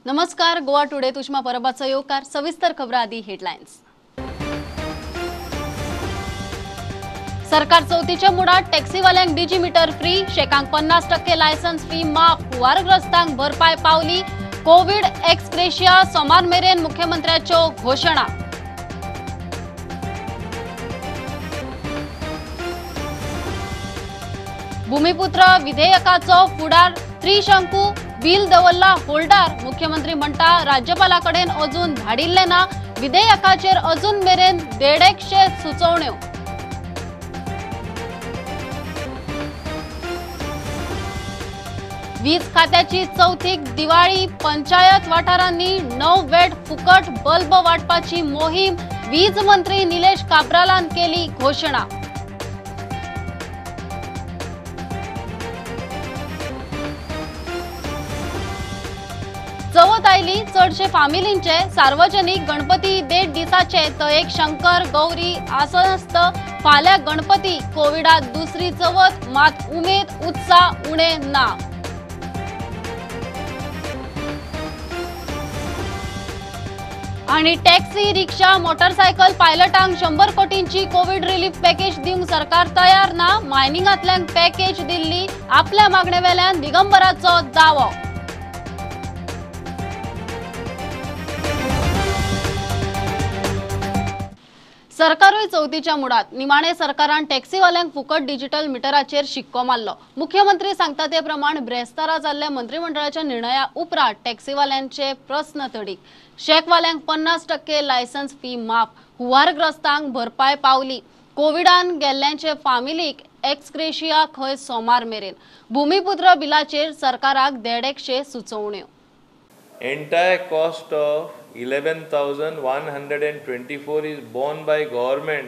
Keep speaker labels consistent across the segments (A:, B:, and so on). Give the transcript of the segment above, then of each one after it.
A: नमस्कार, गोवा टुडे तुष्मा परबाचो येवकार. सविस्तर खबरां आदी हेडलायन्स. सरकार चवथीच्या मुडात टॅक्सीवाल्यांक डीजी मीटर फ्री, शेकांक 50% लायसन्स फी माफ, हुवारग्रस्तांक भरपाय पावली, कोविड एक्सग्रेशिया सोमार मेरेन मुख्यमंत्र्याच्यो घोशणा. भूमिपुत्र विधेयकाचो फुडार त्रिशंकू बिल दवरला होल्डार, मुख्यमंत्री म्हणटा राज्यपाला कडेन अजून धाडिल्लें ना, विधेयकाचेर अजून मेरेन 150 सुचोवण्यो. वीज खात्याची चवथीक दिवाळी, पंचायत वाठारांनी 9 वेट फुकट बल्ब वाटपाची मोहीम, वीज मंत्री निलेश काब्रालान केली घोशणा. चवथ आयली चडशे फामिलींचे सार्वजनिक गणपती देड दिसाचे तयेक शंकर गौरी आसनस्थ, फाल्यां गणपती, कोविडात दुसरी चवथ मात उमेद उत्साह उणे ना. आणि टॅक्सी रिक्षा मोटरसायकल पायलटांक 100 कोटींची कोविड रिलीफ पॅकेज दिवंक सरकार तयार ना, मायनिंगांतल्यांक पॅकेज दिल्ली, आपल्या मागणे वेल्यान दिगंबराचो दावो. सरकारूय चवथीच्या मुडात निमाणे सरकारान टॅक्सीवाल्यांक फुकट डिजिटल मिटराचेर शिक्को मारलो. मुख्यमंत्री सांगता ते प्रमाण ब्रेस्तारा जाल्ल्या मंत्रिमंडळाच्या निर्णया उपरांत टॅक्सीवाल्यांचे प्रस्न तडीक, शेकवाल्यांक 50% लायसन्स फी माफ, हुवारग्रस्तांक भरपाय पावली, कोविडान गेल्ल्यांचे फामिलीक एक्सग्रेशिया खंय सोमार मेरेन, भूमिपुत्र बिलाचेर सरकाराक 150 सुचोवण्यो.
B: Entire cost of 11,124 is borne by government,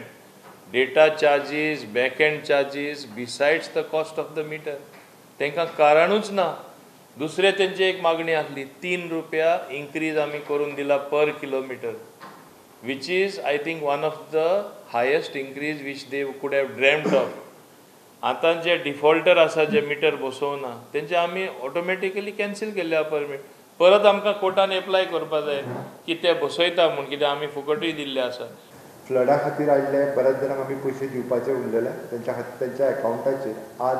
B: data charges, back end charges, besides the cost of the meter. तांकां कारणूच ना. दुसरे तेंची एक मागणी आसली 3 रुपया इन्क्रीज आमी करून दिला per kilometre, which is I think one of the highest increase which they could have dreamt of. आतां जे डिफॉल्टर आसा, जे मिटर बसोवना, तेंचे आमी ऑटोमॅटिकली कॅन्सील केल्ले परमीट. परत आमकां कोर्टान एप्लाय करपा जाय की ते बसयता म्हूण, कित्याक आमी फुकटूय दिल्ले आसा.
C: फ्लडा खातीर आयिल्ले बऱ्याच जाणांक आमी पयशे दिवपाचे उरलेले, तेंच्या खातीर तेंच्या एकावंटाचेर आज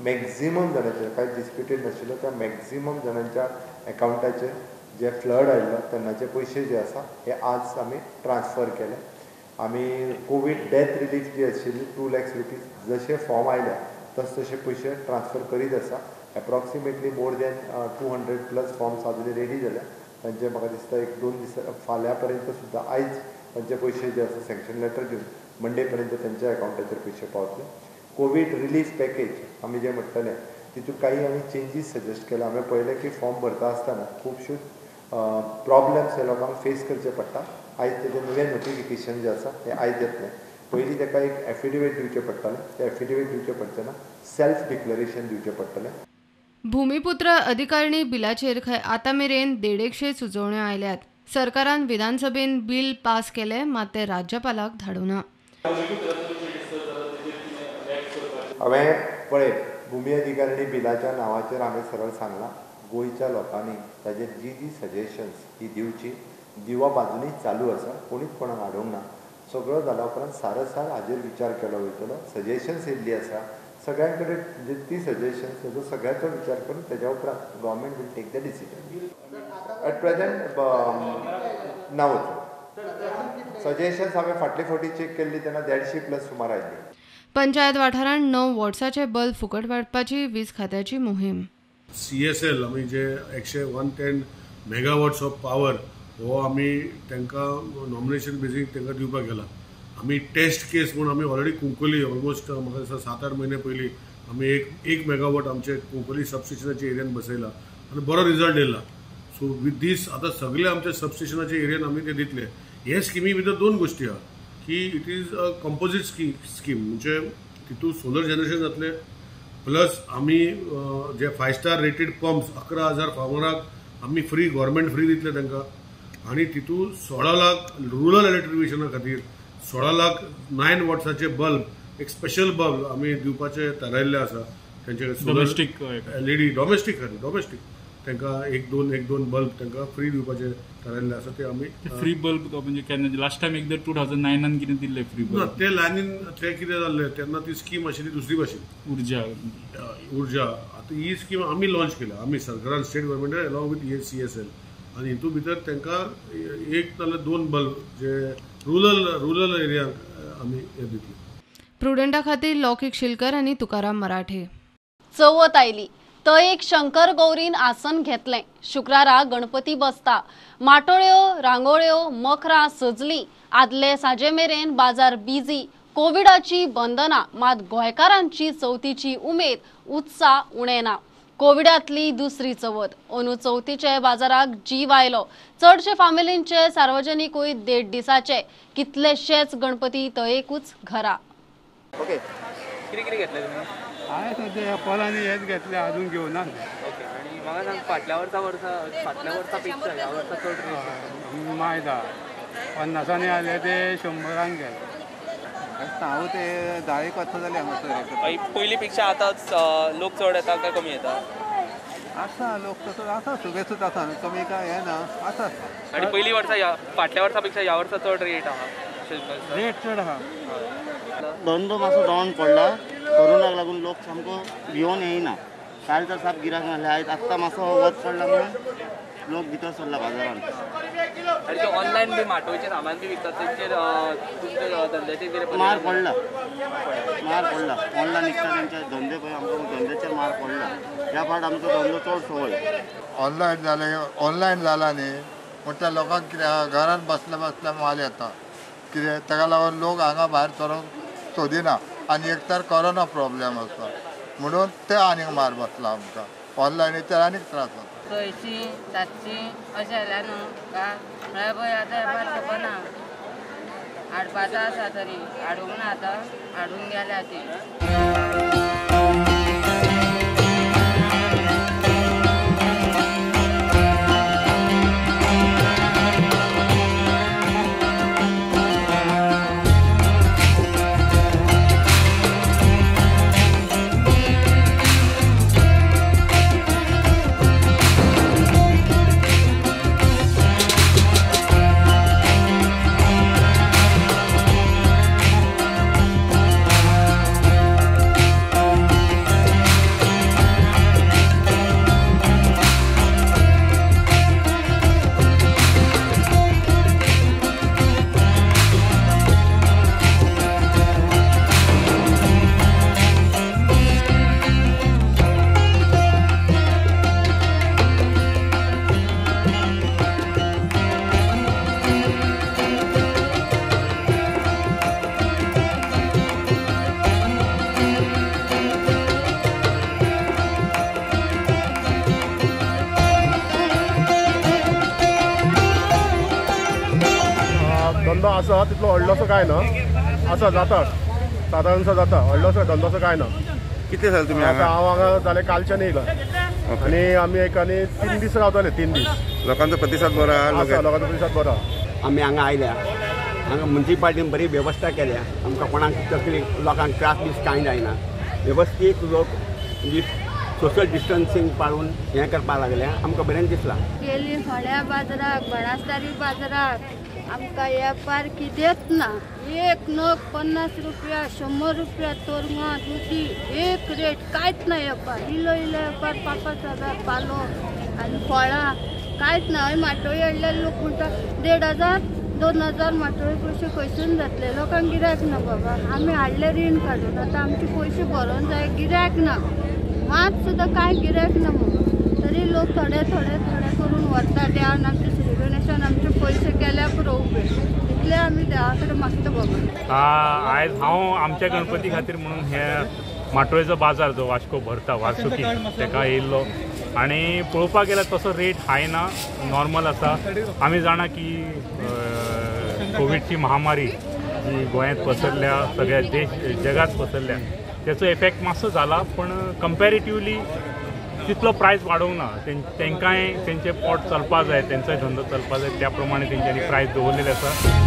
C: मॅक्झिमम जाणांचेर कांय डिस्प्युटेड नाशिल्लो त्या मॅक्झिमम जाणांच्या एकावंटाचेर जे फ्लड आयिल्लो तेन्नाचे पयशे जे आसा हे आज आमी ट्रान्सफर केले. आमी कोवीड डेथ रिलीफ जी आशिल्ली 2 lakhs rupees जशे फॉर्म आयल्या तस तशे पयशे ट्रान्सफर करीत आसा. एप्रॉक्सिमेटली मोर दॅन 200+ फॉर्म्स आजून रेडी जाल्या, तांचे म्हाका दिसता 1-2 दीस फाल्यां पर्यंत सुद्दां आयज तांचे पयशे जे आसा सँक्शन लेटर दिवन मंडे पर्यंत तांच्या एकावंटाचेर पयशे पावतले. कोवीड रिलीफ पॅकेज आमी जें म्हणटले तितून काही आमी चेंजीस सजेस्ट केला. आमी पळयलें की फॉर्म भरता आसतना खुबश्यो प्रॉब्लम्स हे लोकांक फेस करचे पडटा. आयज तेजें नवें नोटिफिकेशन जें आसा तें आयज येतलें. पयलीं ताका एक एफिडेवीट दिवचें पडटालें, तें एफिडेवीट दिवचें पडचें ना, सेल्फ डिक्लरेशन दिवचें पडटलें.
D: भूमिपुत्र अधिकारणी बिलाचेर खंय आतां मेरेन 150 सुचोवण्यो आयल्यात. सरकारान विधानसभेन बिल पास केलें मात तें राज्यपालाक धाडूना.
C: हांवें पळय भूमी अधिकारणी बिलाच्या नांवाचेर हांवें सरळ सांगलां, गोंयच्या लोकांनी ताजेर जी जी सजेशन्स ही दिवची, दिवप आजुनूय चालू आसा, कोणीच कोणाक हाडूंक ना. सगळो जाल्या उपरांत सारसार हाजेर विचार केलो वयतलो. सजेशन्स येयल्ली आसा सगळ्यां कडेन, म्हणजे ती सजेशन्स तेजो सगळ्याचो विचार करून तेज्या उपरांत government will take the decision. At present ना वचूं सजेशन्स हांवें फाटले फावटी चॅक केल्ली तेन्ना 150+ सुमार आयिल्ली.
D: पंचायत वाठारांत 9 वॉट्साचे बल्ब फुकट वाटपाची वीज खात्याची मोहीम.
E: CSL आमी जे 110 मेगावॉट्स ऑफ पावर हो आमी तांकां नॉमिनेशन बेजीक तांकां दिवपाक गेला. आमी टेस्ट केस म्हूण आमी ऑलरेडी कुंकली ऑलमोस्ट म्हाका दिसता 7-8 म्हयने पयलीं आमी 1 मेगावॉट आमचे कुंकली सबस्टेशनाच्या एरियान बसयला आनी बरो रिजल्ट येयला. सो विथ these आतां सगळे आमच्या सबस्टेशनाच्या एरियान आमी ते दितले. हे स्किमी भितर 2 गोश्टी आहा की it is a composite scheme, म्हणजे तितून सोलर जनरेशन जातलें प्लस आमी जे 5 स्टार रेटेड पंप्स 11,000 फार्मराक आमी फ्री गव्हर्मेंट फ्री दितले तांकां. आनी तितून 16 लाख रुरल इलेक्ट्रिफिकेशना खातीर 16 लाख 9 वॉट्साचे बल्ब, एक स्पेशल बल्ब आमी दिवपाचे थारायल्ले आसा.
F: Domestic
E: LED domestic खातीर, डॉमेस्टीक तांकां एक दोन बल्ब तांकां फ्री दिवपाचें थारायल्लें आसा. ते आमी
F: फ्री बल्ब म्हणजे केन्ना लास्ट टायम एकदां 2009 कितें दिल्ले फ्री बल्ब ना
E: ते लायनीन ते कितें जाल्लें तेन्ना ती स्कीम आशिल्ली दुसरी भाशेन ऊर्जा. आतां ही स्कीम आमी लॉन्च केल्या, आमी सरकारान स्टेट गव्हर्मेंटान अलॉंग विथ CSL आनी हितून भितर तांकां एक नाल्यार 2 बल्ब जे रुरल एरियांक आमी हे दितले.
D: प्रुडंटा खातीर लौकिक शिलकर आनी तुकाराम मराठे.
A: चवथ आयली थंय एक शंकर गौरीन आसन घेतलें. शुक्रारा गणपती बसता, माटोळ्यो रांगोळ्यो मखरां सजली. आदले साजे मेरेन बाजार बिजी, कोविडाची बंधनां मात गोंयकारांची चवथीची उमेद उत्साह उणे ना. कोविडांतली दुसरी चवथ अंदू चवथीचे बाजाराक जीव आयलो. चडशे फामिलींचे सार्वजनिकूय 1.5 दिसाचे, कितलेशेच गणपती तयेकूच घरा.
G: ओके, कितें कितें घेतलें तुमी?
H: हांवें सद्या एपलांनी हेच घेतले, अजून घेवना.
G: ओके, आनी म्हाका सांग फाटल्या वर्सा पेक्षा ह्या वर्सा चड रेट?
H: मायदा 50 आयले ते 100 गेले.
G: हांव ते 10 वर्सां जाली हांगासर. पयलीं पेक्षा आतां लोक चड येता काय कमी येता?
H: आसा लोक तसोच आसा, सुबेसूच आसा, कमी काय हें ना, आसा.
G: आनी पयलीं वर्सा फाटल्या वर्सा पेक्षा ह्या वर्सा चड रेट आहा?
H: रेट चड आहा.
I: धंदो मातसो डावन पडला, कोरोनाक लागून लोक सामको भिवन येयना. काल तर साप गिरायक नासलें, आयज आत्तां मातसो वत पडला म्हणून लोक भितर सरला बाजारान.
G: आनी ते ऑनलायन बी माटोळेचें सामान बी विकतात तेंचेर तुमच्या धंद्याचेर कितें
I: मार पडला? मार पडला. ऑनलायन विकता तेंचे धंदे पळय आमकां धंद्याचेर मार पडला. ह्या फावट आमचो धंदो चड सवय.
C: ऑनलायन जाला न्ही म्हण त्या लोकांक कितें घरान बसल्या बसल्या माल येता कितें, ताका लागून लोक हांगा भायर सरोंक सोदिना. आनी एक तर कोरोना प्रॉब्लेम आसा म्हणून ते आनीक मार बसला आमकां. ऑनलायनीचेर आनीक त्रास जाता.
J: 600 700 अशें आयल्या न्हू का म्हळ्यार पळय आतां येपार खबर ना, हाडपाचो आसा तरी हाडूंक ना, आतां हाडून गेल्या ती.
K: धंदो आसा तितलो व्हडलोसो कांय ना, आसा जाता सादारणसो जाता, व्हडलोसो धंदोसो कांय ना.
G: कितले जाले तुमी?
K: आतां हांव हांगा जालें कालच्यान येयला आनी आमी एक आनी 3 दीस रावताले. 3 दीस
G: लोकांचो प्रतिसाद बरो आसा,
K: लोकांचो प्रतिसाद बरो आसा.
L: आमी हांगा आयल्या, हांगा मुन्सिपाल्टीन बरी वेवस्था केल्या, आमकां कोणाक तकलीफ लोकांक त्रास बीस कांय जायना. वेवस्थीत लोक सोशल डिस्टन्सिंग पाळून हें करपाक लागल्या, आमकां बरें दिसलां.
J: गेली फोंड्या बाजाराक, बाणास्तारी बाजाराक आमकां वेपार कितेंच ना. एक नग 50 रुपया, 100 रुपया तोरंगां दुदी, एक रेट कांयच ना वेपार. इल्लो इल्लो वेपार, पापा सगळ्या पालो आनी फळां कांयच ना. हय माटोळी हाडल्यार लोक म्हणटा 1500 2000 माटोळी पयशे खंयसून जातले, लोकांक गिरायक ना बाबा. आमी हाडले रीण काडून, आतां आमचे पयशे भरोन जाय, गिरायक ना, मात सुद्दां कांय गिरायक ना बाबा. तरी लोक थोडे थोडे थोडे करून व्हरता. देवान आमचे श्री गणेशान आमचे पयशे केल्या पुरो उबे, इतले आमी देवा कडेन मागता बाबा.
M: आयज हांव आमच्या गणपती खातीर म्हणून हे माटोळेचो बाजार जो वास्को भरता वार्सुकी तेका येयल्लो आनी पळोवपाक गेल्यार तसो रेट हाय ना, नॉर्मल आसा. आमी जाणा की कोविडची महामारी जी गोंयांत पसरल्या, सगळ्या देश जगात पसरल्या, तेचो इफेक्ट मातसो जाला, पूण कंपेरेटिवली तितलो प्रायस वाडोवंक ना. तेंकांय तेंचें पोट चलपा जाय, तेंचोय धंदो चलपा जाय, त्या प्रमाणे तेंच्यांनी प्रायस दवरलेले आसा.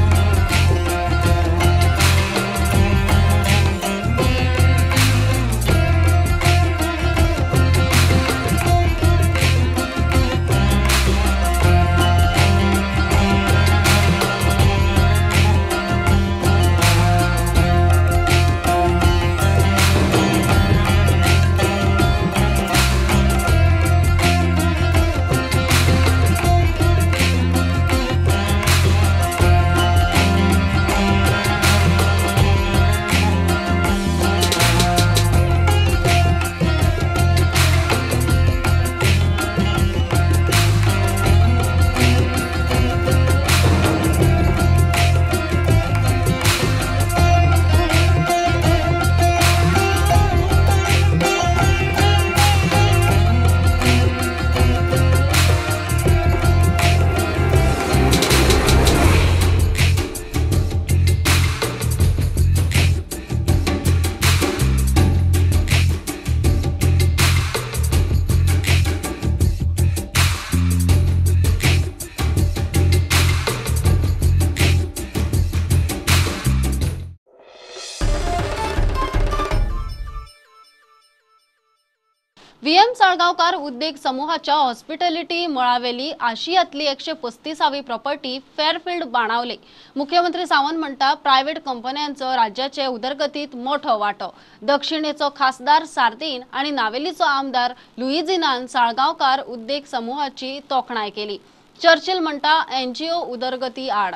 A: साळगांवकार उद्देग समूहाच्या हॉस्पिटॅलिटी मळावेली आशियातली 135वी प्रॉपर्टी फेअरफिल्ड बाणावले. मुख्यमंत्री सावंत म्हणटा प्रायव्हेट कंपन्यांचो राज्याचे उदरगतीत मोठो वांटो. दक्षिणेचो खासदार सार्दीन आनी नावेलीचो आमदार लुईजिनान साळगांवकार उद्देग समूहाची तोखणाय केली. चर्चिल म्हणटा एनजीओ उदरगती आड.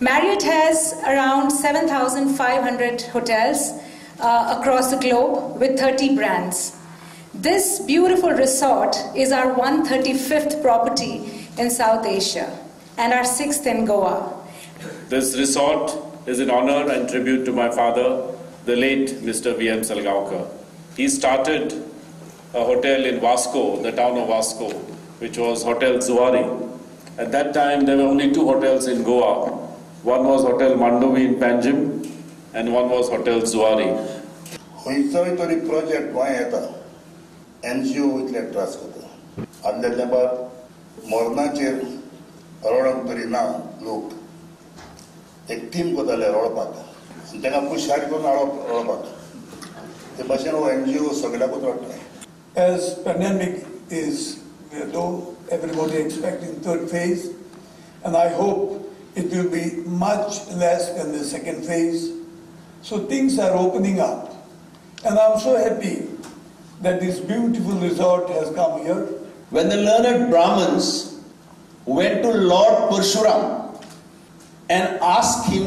N: Marriott has around 7,500 hotels across the globe with 30 brands. This beautiful resort is our 135th property in South Asia and our 6th in Goa.
O: This resort is in honor and tribute to my father, the late Mr. V.M. Salgaonkar. He started a hotel in Vasco, the town of Vasco, which was Hotel Zuari. At that time, there were only 2 hotels in Goa. One was Hotel Mandovi in Panjim and one was Hotel Zuari.
P: खंयचोय तरी project Goa येता NGO इतले त्रास करता. आदल्या तेंपार मरणाचेर रडोंक तरी ना लोक एक टीम करताले रडपाक आनी तांकां पुशार करून हाडप रडपाक. ते भाशेन हो एनजीओ सगळ्याकूच रडटा.
Q: As pandemic is, though everybody expecting third phase, and I hope it will be much less than the second phase. So things are opening up. And I'm so happy that this beautiful resort has come here.
R: When the learned Brahmins went to Lord Parshuram and asked him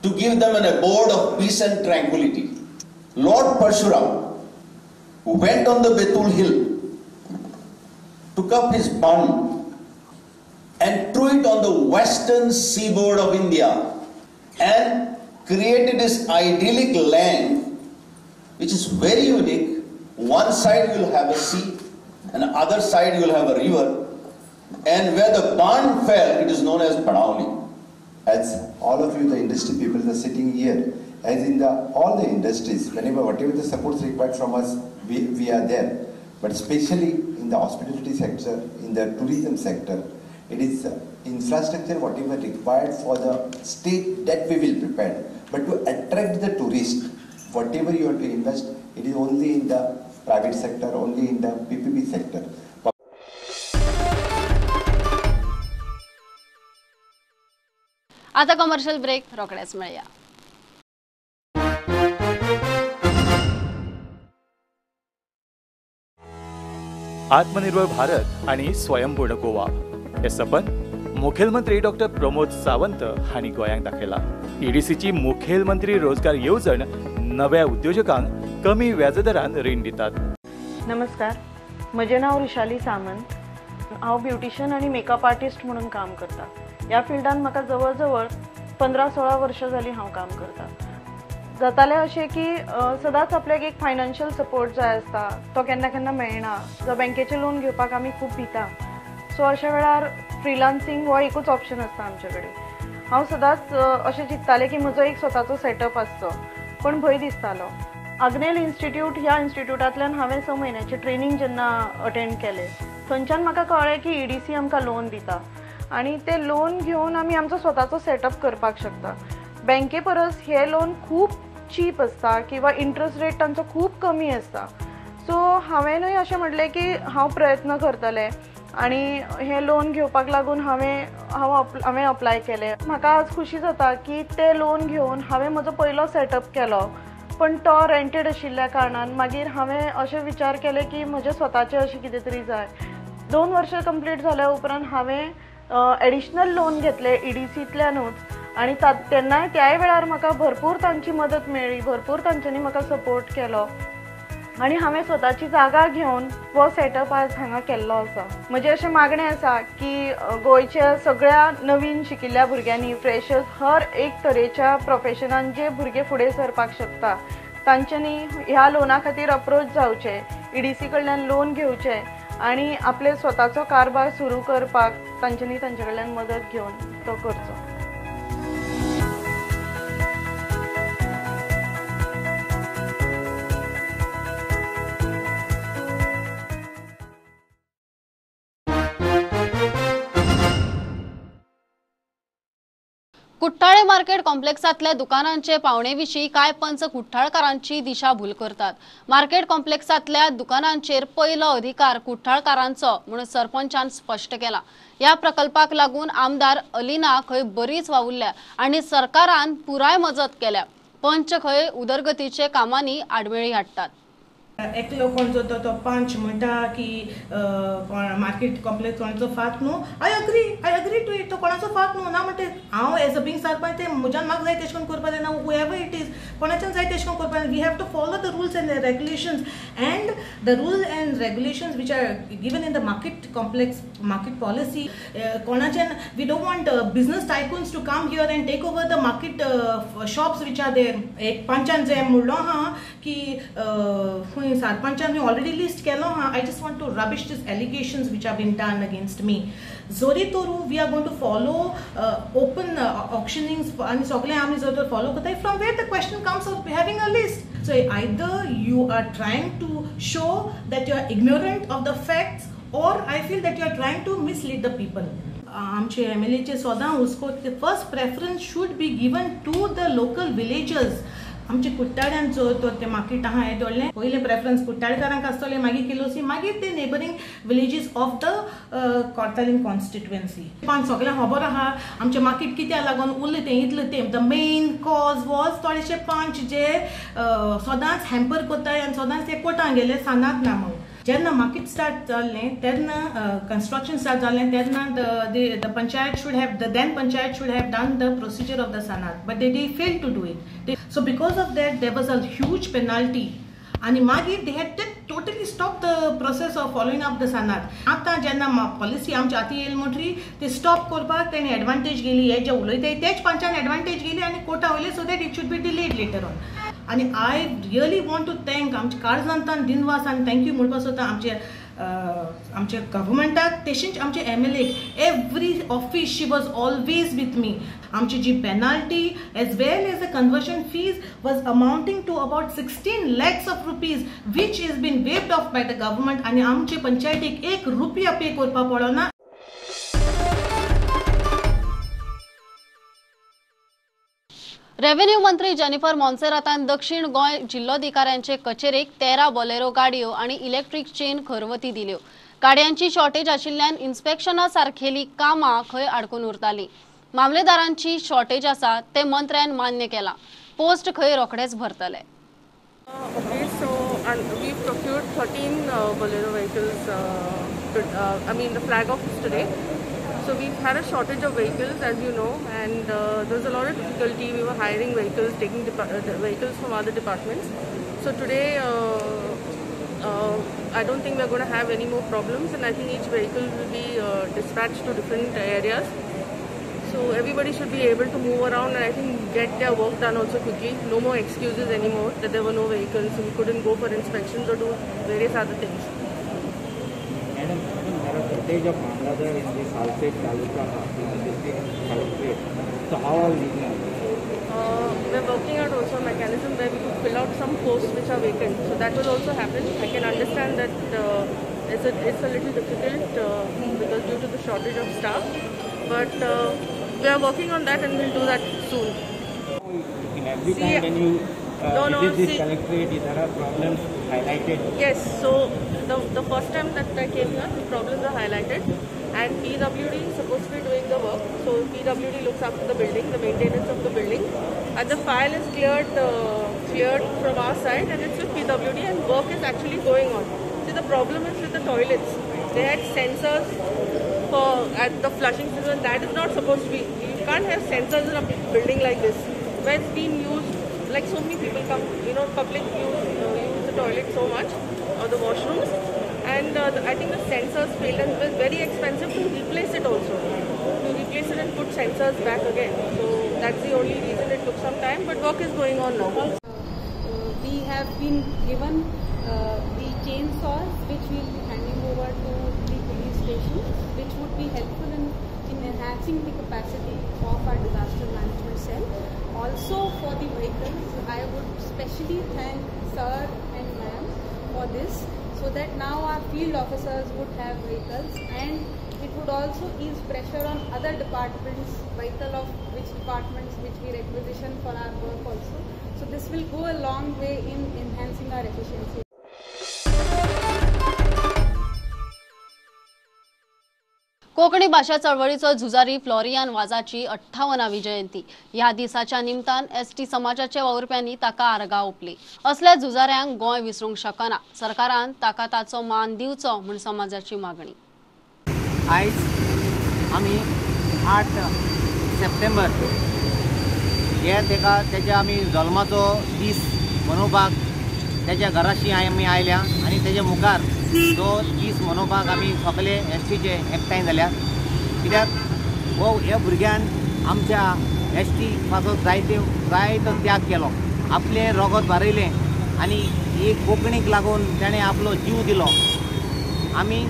R: to give them an abode of peace and tranquility, Lord Parshuram went on the Betul hill, took up his bun and threw it on the western seaboard of India and created this idyllic land which is very unique. One side you will have a sea and other side you will have a river, and where the barn fell, it is known as Banauli.
C: As all of you, the industry people are sitting here, as in the all the industries, whenever whatever the support is required from us, we are there. But especially in the hospitality sector, in the tourism sector, it is infrastructure whatever required for the state that we will prepare. But to attract the tourist, whatever you have to invest, it is only in the private sector, only in the PPP sector.
A: आता commercial break, रोखडेच मेळया.
S: आत्मनिर्भर भारत आणि स्वयंपूर्ण गोवा हे सपन मुखेलमंत्री doctor Pramod Sawant हांणी गोंयांक दाखयला. ईडीसीची मुखेलमंत्री रोजगार येवजण नव्या उद्योजकांक कमी व्याजदरान रीण दितात.
T: नमस्कार, म्हजें नांव ऋषाली सामंत. हांव ब्युटिशियन आनी मेकअप आर्टिस्ट म्हणून काम करता. ह्या फिल्डान म्हाका जवळ जवळ 15-16 वर्सां जालीं हांव काम करता. जातालें अशें की सदांच आपल्याक एक फायनान्शियल सपोर्ट जाय आसता, तो केन्ना केन्ना मेळना. जो बँकेचें लोन घेवपाक आमी खूब भिता. सो अशा वेळार फ्रिलान्सिंग हो एकूच ऑप्शन आसता आमचे कडेन. हांव सदांच अशें चिंततालें की म्हजो एक स्वताचो सेटअप आसचो, पूण भंय दिसतालो. आग्नेल इन्स्टिट्यूट ह्या इन्स्टिट्यूटांतल्यान हांवें 6 म्हयन्याचें ट्रेनींग जेन्ना अटेंड केलें, थंयच्यान म्हाका कळ्ळें की ईडीसी आमकां लोन दिता आनी तें लोन घेवन आमी आमचो स्वताचो सेटअप करपाक शकता. बँके परस हें लोन खूब चीप आसता किंवा इंट्रस्ट रेट तांचो खूब कमी आसता. सो हांवेंनूय अशें म्हटलें की हांव प्रयत्न करतलें आनी हें लोन घेवपाक लागून हांवें अप्लाय केलें. म्हाका आज खुशी जाता की तें लोन घेवन हांवें म्हजो पयलो सेटअप केलो, पण तो रेंटेड आशिल्ल्या कारणान मागीर हांवें अशें विचार केले की म्हजें स्वताचें अशें कितें तरी जाय. 2 वर्सां कंप्लीट जाल्या उपरांत हांवें एडिशनल लोन घेतलें ईडीसींतल्यानूच आनी तेन्नाय त्याय वेळार म्हाका भरपूर तांची मदत मेळ्ळी, भरपूर तांच्यांनी म्हाका सपोर्ट केलो आनी हांवें स्वताची जागा घेवन हो सेटअप आज हांगा केल्लो आसा. म्हजें अशें मागणें आसा की गोंयच्या सगळ्या नवीन शिकिल्ल्या भुरग्यांनी, फ्रेशर्स, हर एक तरेच्या प्रोफेशनान जे भुरगे फुडें सरपाक शकता तांच्यांनी ह्या लोना खातीर अप्रोच जावचें, ईडीसी कडल्यान लोन घेवचें आनी आपले स्वताचो कारभार सुरू करपाक तांच्यांनी तांचे कडल्यान मदत घेवन तो करचो.
A: कुठ्ठाळे मार्केट कॉम्प्लेक्सांतल्या दुकानांचे पावणेविशीं कांय पंच कुठ्ठाळकारांची दिशाभूल करतात. मार्केट कॉम्प्लेक्सांतल्या दुकानांचेर पयलो अधिकार कुठ्ठाळकारांचो म्हणून सरपंचान स्पश्ट केला. ह्या प्रकल्पाक लागून आमदार अलिना खंय बरीच वावुरल्या आनी सरकारान पुराय मजत केल्या. पंच खंय उदरगतीचे कामांनी आडमेळी हाडटात.
U: एकलो कोणचो तो पंच म्हणटा की मार्केट कॉम्प्लेक्स कोणाचो फात न्हू. I agree to it. तो कोणाचो फात न्हू ना म्हणटे हांव एज अ बींग सरपंच ते म्हज्यान म्हाका जाय तेश कोन करपा जायना. हुएवर it is कोणाच्यान जाय तेश कोन करपा जायना. We have to follow the rules and regulations and the rules and regulations which are given in the market complex market policy. कोणाच्यान we don't want business tycoons to come here and take over the market shops which are there. एक पंचान जे म्हणलो आहा की खंय सरपंचान already list केलो हा. I just want to rubbish this allegations which are been done against me. जोरी तोरू we are going to follow open auctionings आनी सगळें आमी जर तर फॉलो करताय from where the question comes of having a list. So either you are trying to show that you are ignorant of the facts or I feel that you are trying to mislead the people. आमचे एमएलएचे सदां हुस्को first preference should be given to the local villagers. आमचे कुट्टाड्यान जो तो ते market आहा हें दवरलें पयलें प्रेफरन्स कुट्टाडकारांक आसतलें, मागीर किलोसी, मागीर ते neighbouring villages of the Cortalim constituency. पण सगळ्यांक खबर आहा आमचें मार्केट कित्याक लागून उरलें तें इतलें तें. The main cause was थोडेशे पंच जे सदांच हॅम्पर करताय आनी सदांच ते कोर्टान गेले सानात ना म्हणून. जेन्ना मार्केट स्टार्ट जालें तेन्ना कन्स्ट्रक्शन स्टार्ट जालें तेन्ना the panchayat should have the then panchayat should have done the procedure of the sanad but they fail to do it. So because of that there was a huge penalty आनी मागीर they had totally stop the process of following up the sanad. आतां जेन्ना policy आमच्या हाती येयली म्हणटरी ते stop करपाक तेणी एडवांटेज गेली. हे जे उलयताय तेच पंचान एडवांटेज गेली आनी कोर्टा वयले so that it should be delayed later on. आनी I really want to thank आमच्या काळजांतल्यान दिनवास आनी thank you म्हणपाक सोदता आमचे आमच्या गव्हर्मेंटाक तशेंच आमचे MLA. Every office she was always with me. आमची जी penalty as well as the conversion fees was amounting to about 16 lakhs of rupees which is been waived off by the government. आनी आमचे पंचायतीक एक रुपया पे करपाक पडना.
A: Revenue मंत्री जेनिफर मोन्सेरातान दक्षिण गोंय जिल्लोधिकाऱ्यांचे कचेरेक 13 बोलेरो गाडयो आनी इलेक्ट्रीक चेन खरवती दिल्यो. गाडयांची शॉर्टेज आशिल्ल्यान इन्स्पेक्शना सारखेली कामां खंय आडकून उरताली. मामलेदारांची शॉर्टेज आसा ते मंत्र्यान मान्य केला. पोस्ट खंय रोखडेच भरतले.
V: Okay, so we've procured 13 Bolero vehicles. I mean the flag off is today. So we've had a shortage of vehicles, as you know, and there's a lot of difficulty. We were hiring vehicles, taking vehicles from other departments. So today, I don't think we're going to have any more problems, and I think each vehicle will be dispatched to different areas. So everybody should be able to move around and I think get their work done also quickly. No more excuses anymore that there were no vehicles, so we couldn't go for inspections or do various other things.
W: Madam, there are shortage of Mamlatdar in the Salcete Taluka district collectorate. So how are we doing?
V: We are working out also a mechanism where we could fill out some posts which are vacant. So that will also happen. I can understand that it's a little difficult because due to the shortage of staff. But we are working on that and we'll do that soon.
W: In every time when you visit this collectorate, there are problems highlighted.
V: Yes, so the first time that I came here, the problems are highlighted, and PWD is supposed to be doing the work. So PWD looks after the building, the maintenance of the building, and the file is cleared from our side, and it's with PWD, and work is actually going on. See, the problem is with the toilets. They had sensors for at the flushing system. That is not supposed to be. You can't have sensors in a building like this, where it's been used. Like so many people come, you know, public use the toilet so much, or the washrooms, and I think the sensors failed, and it was very expensive to replace it also, to replace it and put sensors back again. So that's the only reason it took some time, but work is going on now.
X: We have been given the chainsaws, which we will be handing over to the police station, which would be helpful in enhancing the capacity of our disaster management cell. Also for the vehicles, I would specially thank sir and ma'am for this, so that now our field officers would have vehicles and it would also ease pressure on other departments, vehicle of which departments which we requisition for our work also. So this will go a long way in enhancing our efficiency.
A: Konkani भाशा चळवळीचो झुजारी Florian वाजाची 58वी जयंती. ह्या दिसाच्या निमतान ST समाजाच्या वावुरप्यांनी ताका आर्गां ओंपली. असल्या झुजाऱ्यांक गोंय विसरूंक शकना. सरकारान ताका ताचो मान दिवचो म्हूण समाजाची मागणी.
B: आयज आमी 8 सप्टेंबर हे ताका तेच्या आमी जल्माचो दीस मनोवपाक तेच्या घराशी आमी आयल्या आनी तेच्या मुखार तो दीस मनोवपाक आमी सगळे एस टीचे एकठांय जाल्या. कित्याक हो ह्या भुरग्यान आमच्या एस टी पासत जायतो त्याग केलो, आपलें रगत वारयलें आनी एक कोंकणीक लागून ताणें आपलो जीव दिलो. आमी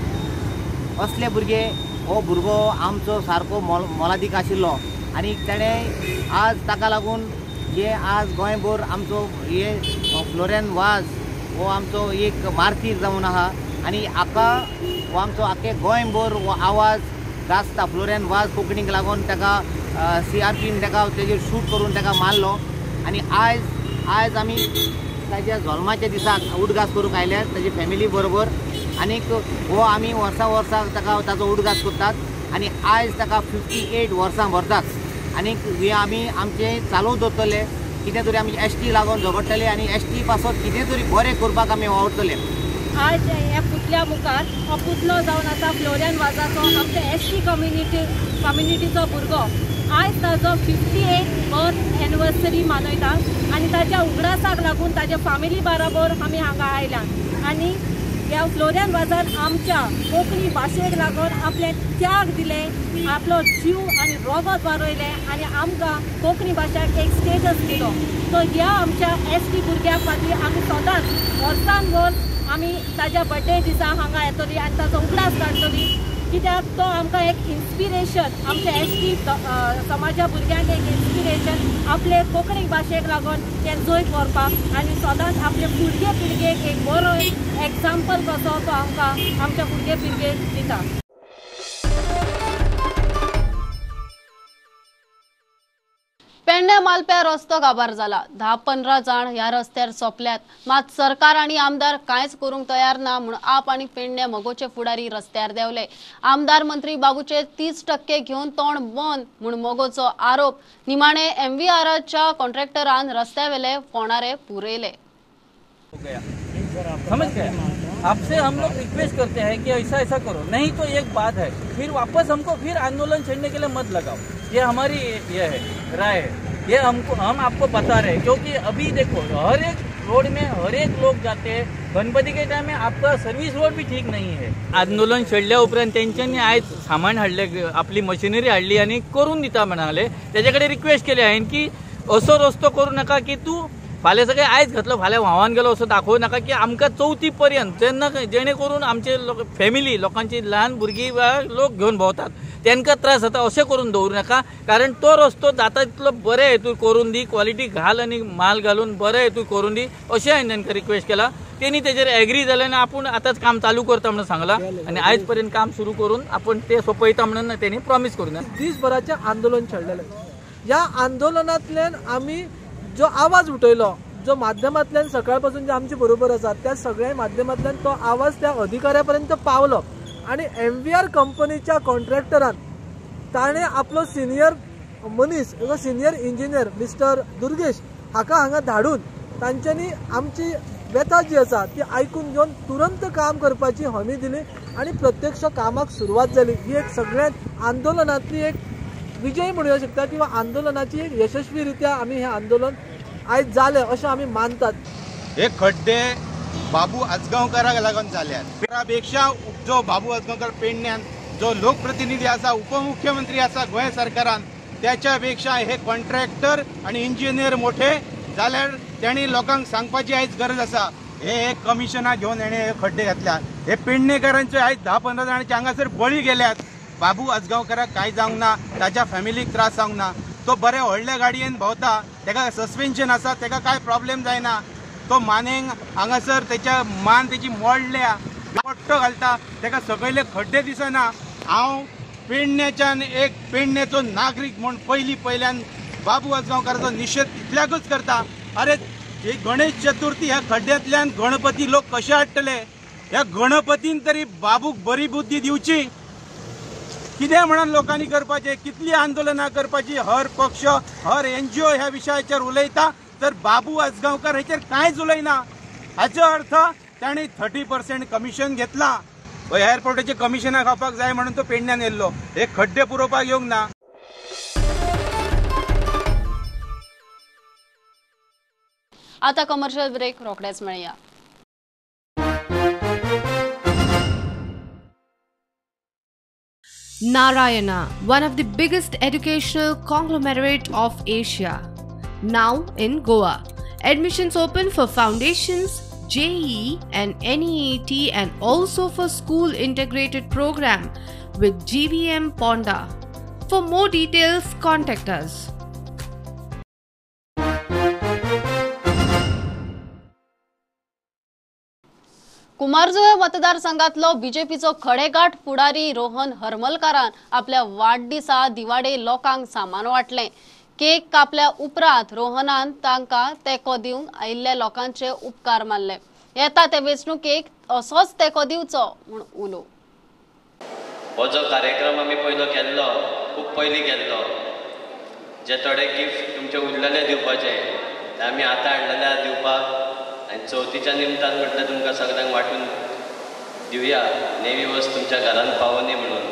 B: असले भुरगे, हो भुरगो आमचो सारको मोलादीक आशिल्लो आनी ताणें आज ताका लागून जे आज गोंयभर आमचो हे फ्लोरियन वाज हो आमचो एक मार्तीर जावन आहा आनी हाका हो आमचो आख्खे गोंयभर हो आवाज गाजता. फ्लोरियन वाज कोंकणीक लागून ताका CRPन ताका तेजेर शूट करून ताका मारलो आनी आयज आयज आमी ताच्या जल्माच्या दिसाक उडगास करूंक आयल्या ताजी फॅमिली बरोबर. आनीक हो आमी वर्सां वर्सां ताका ताचो उडगास करतात आनी आयज ताका 58 वर्सां भरतात आनीक हे आमी आमचें चालू दवरतले. कितें तरी आमी एस टी लागून झगडटले आनी एस टी पासत कितें तरी बरें करपाक आमी वावुरतले.
D: आज ह्या पुतळ्या मुखार हो पुतळो जावन आसा फ्लोरियन वाजाचो, आमच्या एस टी कम्युनिटीचो भुरगो. आयज ताजो 58 बर्थ एनिवर्सरी मनयता आनी ताच्या उगडासाक लागून ताच्या फॅमिली बरोबर आमी हांगा आयल्या आनी ह्या फ्लोरियन वाजान आमच्या कोंकणी भाशेक लागून आपले त्याग दिले, आपलो जीव आनी रगत वारयलें आनी आमकां कोंकणी भाशेक एक स्टेटस दिलो. सो ह्या आमच्या एस टी भुरग्या खातीर आमी सदांच वर्सान वर्स आमी ताज्या बर्थडे दिसा हांगा येतली आनी ताचो उगडास काडटली. कित्याक तो आमकां एक इन्स्पिरेशन, आमच्या एस टी समाजा भुरग्यांक एक इन्स्पिरेशन आपले कोंकणी भाशेक लागून तें जैत व्हरपाक आनी सदांच आपले फुडगे पिळगेक एक बरो एग्जाम्पल कसो तो आमकां आमच्या फुडगे पिळगेक दिता.
A: पेडणे मालप्या रस्तो काबार जाला. 10-15 जाण ह्या रस्त्यार सोंपल्यात. मात सरकार आनी आमदार कांयच करूंक तयार ना म्हूण आप आनी पेडणे मगोचे फुडारी रस्त्यार देंवले. आमदार मंत्री बाबूचे 30% घेवन तोंड बंद म्हूण मगोचो आरोप. निमाणे MVRच्या कॉन्ट्रॅक्टरान रस्त्यावेले फोंडारे पुरयले.
E: समझ गए? आपसे हम लोग रिक्वेस्ट करते हैं कि ऐसा ऐसा करो, नहीं तो एक बात है फिर वापस हमको फिर आंदोलन छेड़ने के लिए मत लगाओ. ये हमारी ये है राय है, ये हमको हम आपको बता रहे हैं. क्योंकि अभी देखो हर एक रोड में हर एक लोग जाते हैं. गणपति के टाइम में आपका सर्विस रोड भी ठीक नहीं है. आंदोलन छेडल्या उपरांत तेंच्यांनी आयज सामान हाडले, आपली मशिनरी हाडली आनी करून दिता म्हणाले. तेजे कडेन रिक्वेस्ट केली हांवें की असो रस्तो करूं नाका की तूं फाल्यां सगळें आयज घातलो फाल्यां व्हांवान गेलो असो दाखोवं नाका की आमकां चवथी पर्यंत जेन्ना जेणे करून आमचे लोक फॅमिली लोकांची ल्हान भुरगीं वा लोक घेवन भोंवतात तांकां त्रास जाता अशें करून दवरूं नाका. कारण तो रस्तो जाता तितलो बरें हेतून करून दी, क्वॉलिटी घाल आनी माल घालून बरें हेतून करून दी अशें हांवें तांकां रिक्वेस्ट केला. तेणी तेजेर एग्री जालें आनी आपूण आतांच काम चालू करता म्हणून सांगलां आनी आयज पर्यंत काम सुरू करून आपूण तें सोंपयता म्हणून तेणी प्रॉमीस करून
F: दीसभराचें आंदोलन छेडलेलें. ह्या आंदोलनांतल्यान आमी जो आवाज उठयलो, जो माध्यमांतल्यान सकाळ पासून जे आमचे बरोबर आसा त्या सगळ्या माध्यमांतल्यान तो आवाज त्या अधिकाऱ्या पर्यंत पावलो आनी MVR कंपनीच्या कॉन्ट्रॅक्टरान ताणें आपलो सिनियर मनीस, सिनियर इंजिनियर मिस्टर दुर्गेश हाका हांगा धाडून तांच्यांनी आमची व्यथा जी आसा ती आयकून घेवन तुरंत काम करपाची हमी दिली आनी प्रत्यक्ष कामाक सुरवात जाली. ही एक सगळ्यात आंदोलनांतली एक विजय म्हणू शकता किंवा आंदोलनाची एक यशस्वी रित्या आमी हे आंदोलन आयज जालें अशें आमी मानतात.
Y: हे खड्डे बाबू आजगांवकाराक लागून जाल्यात. पेक्षा जो बाबू आजगांवकार पेडण्यान जो लोकप्रतिनिधी आसा, उपमुख्यमंत्री आसा गोंय सरकारान, त्याच्या पेक्षा हे कॉन्ट्रॅक्टर आनी इंजिनियर मोठे जाल्यार तेणी लोकांक सांगपाची आयज गरज आसा. हे एक कमिशनां घेवन हेणे हे खड्डे घातल्या. हे पेडणेकारांचे आयज 10-15 जाणांचे हांगासर बळी गेल्यात. बाबू आजगांवकाराक कांय जावंक ना, ताच्या फॅमिलीक त्रास जावंक ना. तो बरे व्हडल्या गाडयेन भोंवता, ताका सस्पेन्शन आसा, ताका कांय प्रॉब्लेम जायना. तो मानेंक हांगासर तेच्या मान तेची मोडल्या, पट्टो घालता, ताका सकयले खड्डे दिसना. हांव पेडण्याच्यान एक पेडण्याचो नागरीक म्हूण पयली पयल्यान बाबू आजगांवकाराचो निशेध इतल्याकूच करता. अरे ही गणेश चतुर्थी ह्या खड्ड्यांतल्यान गणपती लोक कशे हाडटले? ह्या गणपतीन तरी बाबूक बरी बुद्धी दिवची. कितें म्हणून लोकांनी करपाचें, कितली आंदोलनां करपाची? हर पक्ष हर एनजीओ ह्या विशयाचेर उलयता, तर बाबू आजगांवकार हेचेर कांयच उलयना. हाचो अर्थ ताणें 30% कमिशन घेतला. एअरपोर्टाचे कमिशनां खावपाक जाय म्हणून तो पेडण्यान येयल्लो, हे खड्डे पुरोवपाक येवंक ना.
A: आता कमर्शियल ब्रेक, रोखडेच मेळया.
G: Narayana, one of the biggest educational conglomerate of Asia, now in Goa. Admissions open for foundations, JEE and NEET and also for school integrated program with GVM Ponda. For more details, contact us.
A: Kumarjuve मतदारसंघातलो बीजेपीचो खडेगाठ फुडारी रोहन हरमलकारान आपल्या वाडदिसा दिवाडे लोकांक सामान वाटलें. Cake कापल्या उपरांत रोहनान तांकां तेंको दिवंक आयिल्ल्या लोकांचे उपकार मानले. येता ते वेंचणुकेक असोच तेंको दिवचो म्हूण उलो.
H: हो जो कार्यक्रम आमी पयलो केल्लो, खूब पयलीं केल्लो, जे थोडे गिफ्ट तुमचे उरलेले दिवपाचे ते आमी आतां हाडलेले दिवपाक आनी चवथीच्या निमतान म्हटल्यार तुमकां सगळ्यांक वांटून दिवया, नेवी वस्त तुमच्या घरान पावोनी म्हणून.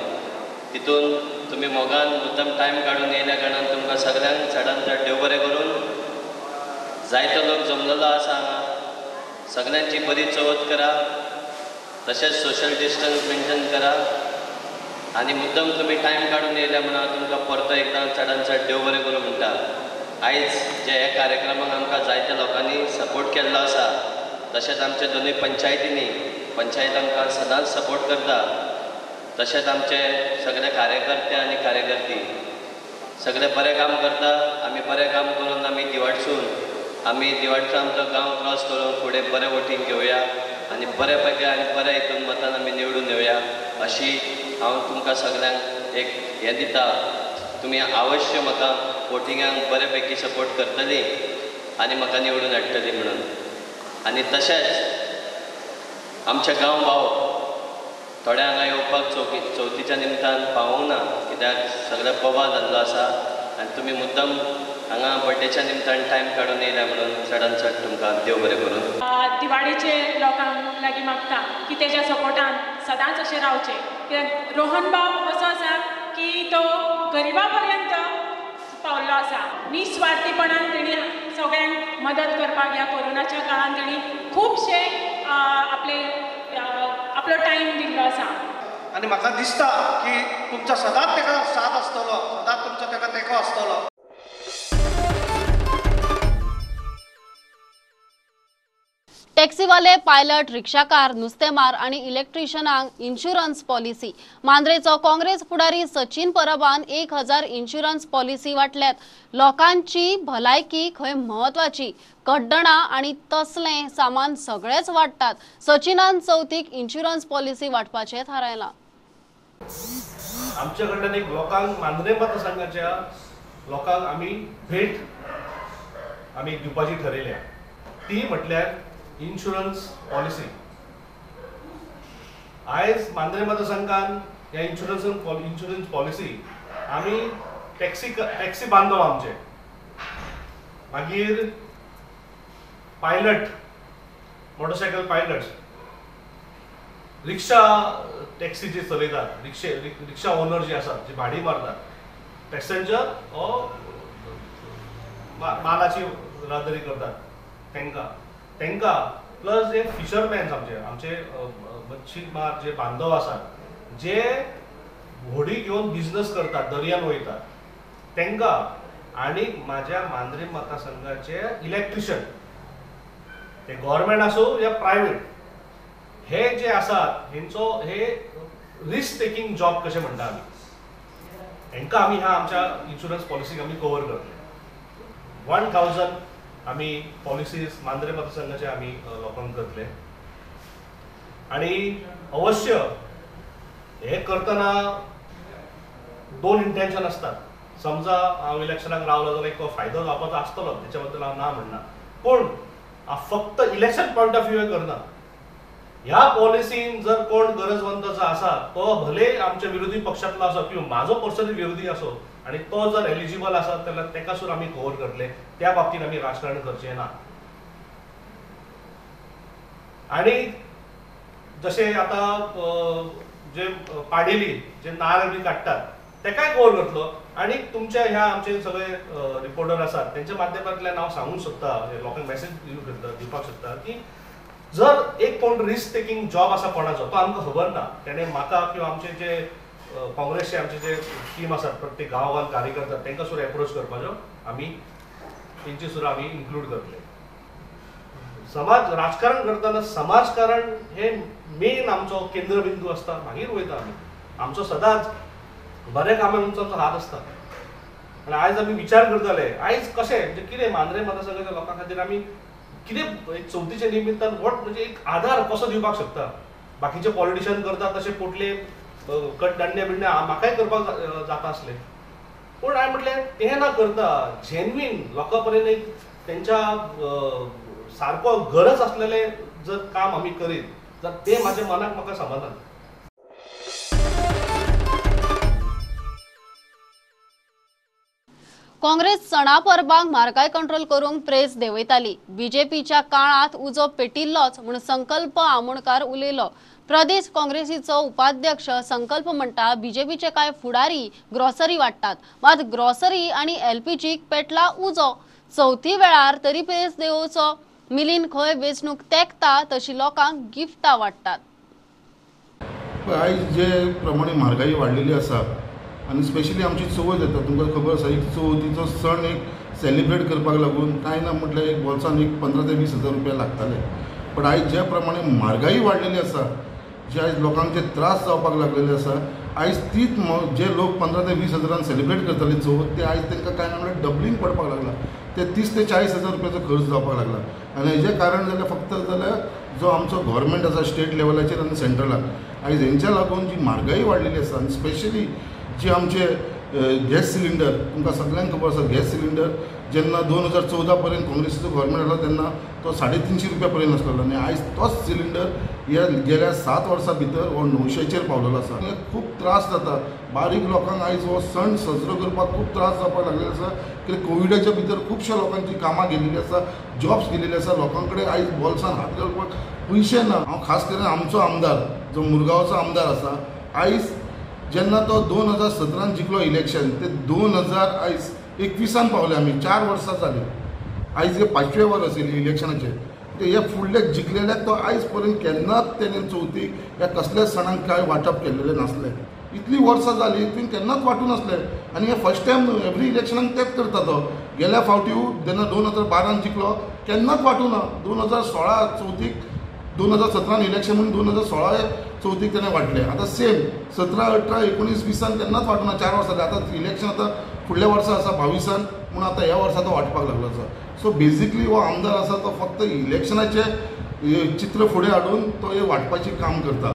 H: तितून तुमी मोगान मुद्दम टायम काडून येयल्या कारणान तुमकां सगळ्यांक चडान चड देव बरें करून. जायतो लोक जमलेलो आसा हांगा, सगळ्यांची बरी चवथ करा, तशेंच सोशल डिस्टन्स मेंटेन करा आनी मुद्दम तुमी टायम काडून येयल्या म्हणून तुमकां परतो एकदां चडान चड देव बरें करूं म्हणटा. आयज जे ह्या कार्यक्रमाक आमकां जायत्या लोकांनी सपोर्ट केल्लो आसा, तशेंच आमचे दोनूय पंचायतींनी पंचायत आमकां सदांच सपोर्ट करता, तशेंच आमचे सगळे कार्यकर्ते आनी कार्यकर्ती सगळे बरें काम करता. आमी बरें काम करून आमी दिवाडसून आमचो गांव क्रॉस करून फुडें बरें वोटींग घेवया आनी बऱ्या पैकी आनी बऱ्या हितून मतान आमी निवडून येवया अशी हांव तुमकां सगळ्यांक एक हें दिता. तुमी अवश्य म्हाका वोटिंगाक बऱ्या पैकी सपोर्ट करतली आनी म्हाका निवडून हाडटली म्हणून. आनी तशेंच आमचे गांव भाव थोडे हांगा येवपाक चवथीच्या निमतान पावोंक ना, कित्याक सगळें बोवाळ जाल्लो आसा आनी तुमी मुद्दम हांगा बड्डेच्या निमतान टायम काडून येयल्या म्हणून चडान चड तुमकां देव बरें करून.
I: दिवाळीचे लोकांक लागीं मागता की तेज्या सपोर्टान सदांच अशें रावचें, कित्याक रोहन बाब असो आसा की तो गरिबा पर्यंत पावल्लो आसा. निस्वार्थीपणान तेणी सगळ्यांक मदत करपाक ह्या कोरोनाच्या काळान तेणी खुबशे आपले आपलो टायम दिल्लो आसा.
K: आनी म्हाका दिसता की तुमचो सदांच ताका साथ आसतलो, सदांच तुमचो ताका तेंको आसतलो.
A: टॅक्सीवाले, पायलट, रिक्षाकार, नुस्तेमार आणि इलेक्ट्रिशियनांक इन्शुरन्स पॉलिसी. मांद्रेचो काँग्रेस फुडारी सचिन परबान 1000 इन्शुरन्स पॉलिसी वाटल्यात. लोकांची भलायकी खंय म्हत्वाची, कड्डणां आनी तसलें सामान सगळेच वाटतात. सचिनान चवथीक इन्शुरन्स पॉलिसी वाटपाचें थारायलां.
L: आमच्या कडल्यान एक लोकांक मांद्रे मतदारसंघाच्या लोकांक आमी भेट आमी दिवपाची ठरयल्या, ती म्हटल्यार इन्शुरन्स पॉलिसी. आयज मांद्रे मतदारसंघान ह्या इन्शुरन्स पॉलिसी आमी टॅक्सी बांदव आमचे, मागीर pilot, motorcycle pilots, rickshaw taxi जी चलयतात, रिक्षा ओनर जे आसात जे भाडी मारतात, पॅसेंजर ओ मालाची येरादारी करतात तांकां तांकां प्लस जे फिशरमॅन्स आमचे आमचे मच्छीमार जे बांधव आसात जे व्हडी घेवन बिजनस करतात, दर्यान वयतात तांकां, आनी म्हाज्या मांद्रे मतदारसंघाचे इलेक्ट्रिशियन, ते गव्हर्मेंट आसूं या प्रायवेट, हे जे आसात हेंचो हे रिस्क टेकिंग जॉब कशें म्हणटा आमी, हेंकां आमी ह्या आमच्या इन्शुरन्स पॉलिसीक आमी कवर करतले. 1000 आमी पॉलिसीज मांद्रे मतदारसंघाचे आमी लोकांक करतले. आनी अवश्य हे करतना दोन इंटेन्शन आसतात. समजा हांव इलेक्शनाक रावलो जाल्यार एक फायदो जावपाचो आसतलो, तेच्या बद्दल हांव ना म्हणना, पूण फक्त इलेक्शन पॉयंट ऑफ व्यू करना. ह्या पॉलिसीन जर कोण गरजवंत जो आसा तो भले आमच्या विरोधी पक्षांतलो आसो किंवा म्हाजो पर्सनली विरोधी आसो आनी तो जर एलिजिबल आसा जाल्यार ताका सुद्दां आमी कवर करतले. त्या बाबतींत आमी राजकारण करचें ना. आनी जशें आतां जे पाडेली जे नारळ बी काडटात तेकाय कवर करतलो. आनी तुमच्या ह्या आमचे सगळे रिपोर्टर आसात तेंच्या माध्यमांतल्यान हांव सांगूंक सोदता, लोकांक मॅसेज दिवपाक सोदता की जर एक कोण रिस्क टेकिंग जॉब आसा कोणाचो तो आमकां खबर ना, तेणें म्हाका किंवा आमचे जे काँग्रेसचे आमचे जे टीम आसात प्रत्येक गांव गांवांत कार्य करतात तांकां सुद्दां एप्रोच करपाच्यो आमी तेंची सुद्दां आमी इन्क्लूड करतले. समाज राजकारण करतना समाजकारण हे मेन आमचो केंद्रबिंदू आसता, मागीर वयता आमी. आमचो सदांच बऱ्या कामाक आमचो हात आसता. आनी आयज आमी विचार करताले आयज कशें म्हणजे कितें मांद्रें मतदारसंघाच्या लोकां खातीर आमी कितें चवथीच्या निमित्तान वट म्हणजे एक आधार कसो दिवपाक शकता. बाकीचे पॉलिटिशियन करतात तशें पोटले कट दांडे बिंडे म्हाकाय करपाक जाता आसलें, पूण हांवें म्हटलें तें ना करता जेन्युइन लोकां पर्यंत एक तेंच्या सारको गरज आसलेलें जर काम आमी करीत जाल्यार तें म्हाज्या मनाक म्हाका समाधान.
A: काँग्रेस सणा परबांक म्हारगाय कंट्रोल करूंक प्रेस देंवयताली. बीजेपीच्या काळांत उजो पेटिल्लोच म्हूण संकल्प आमोणकार उलयलो. प्रदेश काँग्रेसीचो उपाध्यक्ष संकल्प म्हणटा बीजेपीचे कांय फुडारी ग्रॉसरी वाडटात, मात ग्रॉसरी आनी एलपीजीक पेटला उजो. चवथी वेळार तरी प्रेस देंवोवचो. मिलीन खंय वेंचणूक तेंकता तशी लोकांक गिफ्टां वाडटात.
J: आयज जे प्रमाणे म्हारगाई वाडलेली आसा आनी स्पेशली आमची चवथ येता, तुमकां खबर आसा एक चवथीचो सण एक सेलिब्रेट करपाक लागून कांय ना म्हटल्यार एक बोल्सान एक 15 ते 20 हजार रुपया लागताले. पण आयज ज्या प्रमाणे म्हारगाई वाडलेली आसा, जे आयज लोकांक जे त्रास जावपाक लागलेले आसा, आयज तीच जे लोक 15 ते 20 हजारान सेलिब्रेट करताले चवथ, ते आयज तांकां कांय ना म्हटल्यार डबलींग पडपाक लागला. ते 30 ते 40 हजार रुपयाचो खर्च जावपाक लागला. आनी हेजें कारण जाल्यार फक्त जाल्यार जो आमचो गव्हर्मेंट आसा स्टेट लेवलाचेर आनी सेंट्रलाक, आयज हेंच्या लागून जी म्हारगाई वाडलेली आसा आनी स्पेशली जी आमचे गॅस सिलिंडर, तुमकां सगळ्यांक खबर आसा गॅस सिलिंडर जेन्ना 2014 पर्यंत काँग्रेसीचो गव्हर्मेंट आसलो तेन्ना तो 350 रुपया पर्यंत आसलेलो आनी आयज तोच सिलिंडर ह्या गेल्या 7 वर्सां भितर हो 900चेर पावलेलो आसा. खूब त्रास जाता बारीक लोकांक. आयज हो सण साजरो करपाक खूब त्रास जावपाक लागलेलो आसा कित्याक कोविडाच्या भितर खुबश्या लोकांची कामां गेलेली आसा, जॉब्स गेलेली आसा, लोकां कडेन आयज बोल्सान हात घालपाक पयशे ना. हांव खास करून आमचो आमदार जो मुरगांवचो आमदार आसा, आयज जेन्ना तो 2017 जिखलो इलेक्शन ते 2021 पावले आमी, 4 वर्सां जाली. आयज हे 5वें वर्स इलेक्शनाचें, ते हे फुडले जिखलेल्याक तो आयज पर्यंत केन्नाच तेणें चवथीक ह्या कसल्याच सणांक कांय वांटप केल्लेलें नासलें. इतलीं वर्सां जालीं तुवें केन्नाच वांटूं नासलें. आनी हे फर्स्ट टायम न्हू, एवरी इलेक्शनाक तेंच करता तो. गेल्या फावटी जेन्ना 2012 जिखलो केन्नाच वांटूं ना. 2016 चवथीक, 2017 इलेक्शन म्हणून 2016 चवथीक तेणें वांटलें. आतां सेम 17, 18, 19, 20 केन्नाच वांटूं ना. 4 वर्सां जालीं. आतां इलेक्शन आतां फुडल्या वर्सा आसा 22 म्हूण आतां ह्या वर्सा तो वांटपाक लागलो आसा. सो बेजिकली हो आमदार आसा तो फक्त इलेक्शनाचें चित्र फुडें हाडून तो हे वांटपाचें काम करता.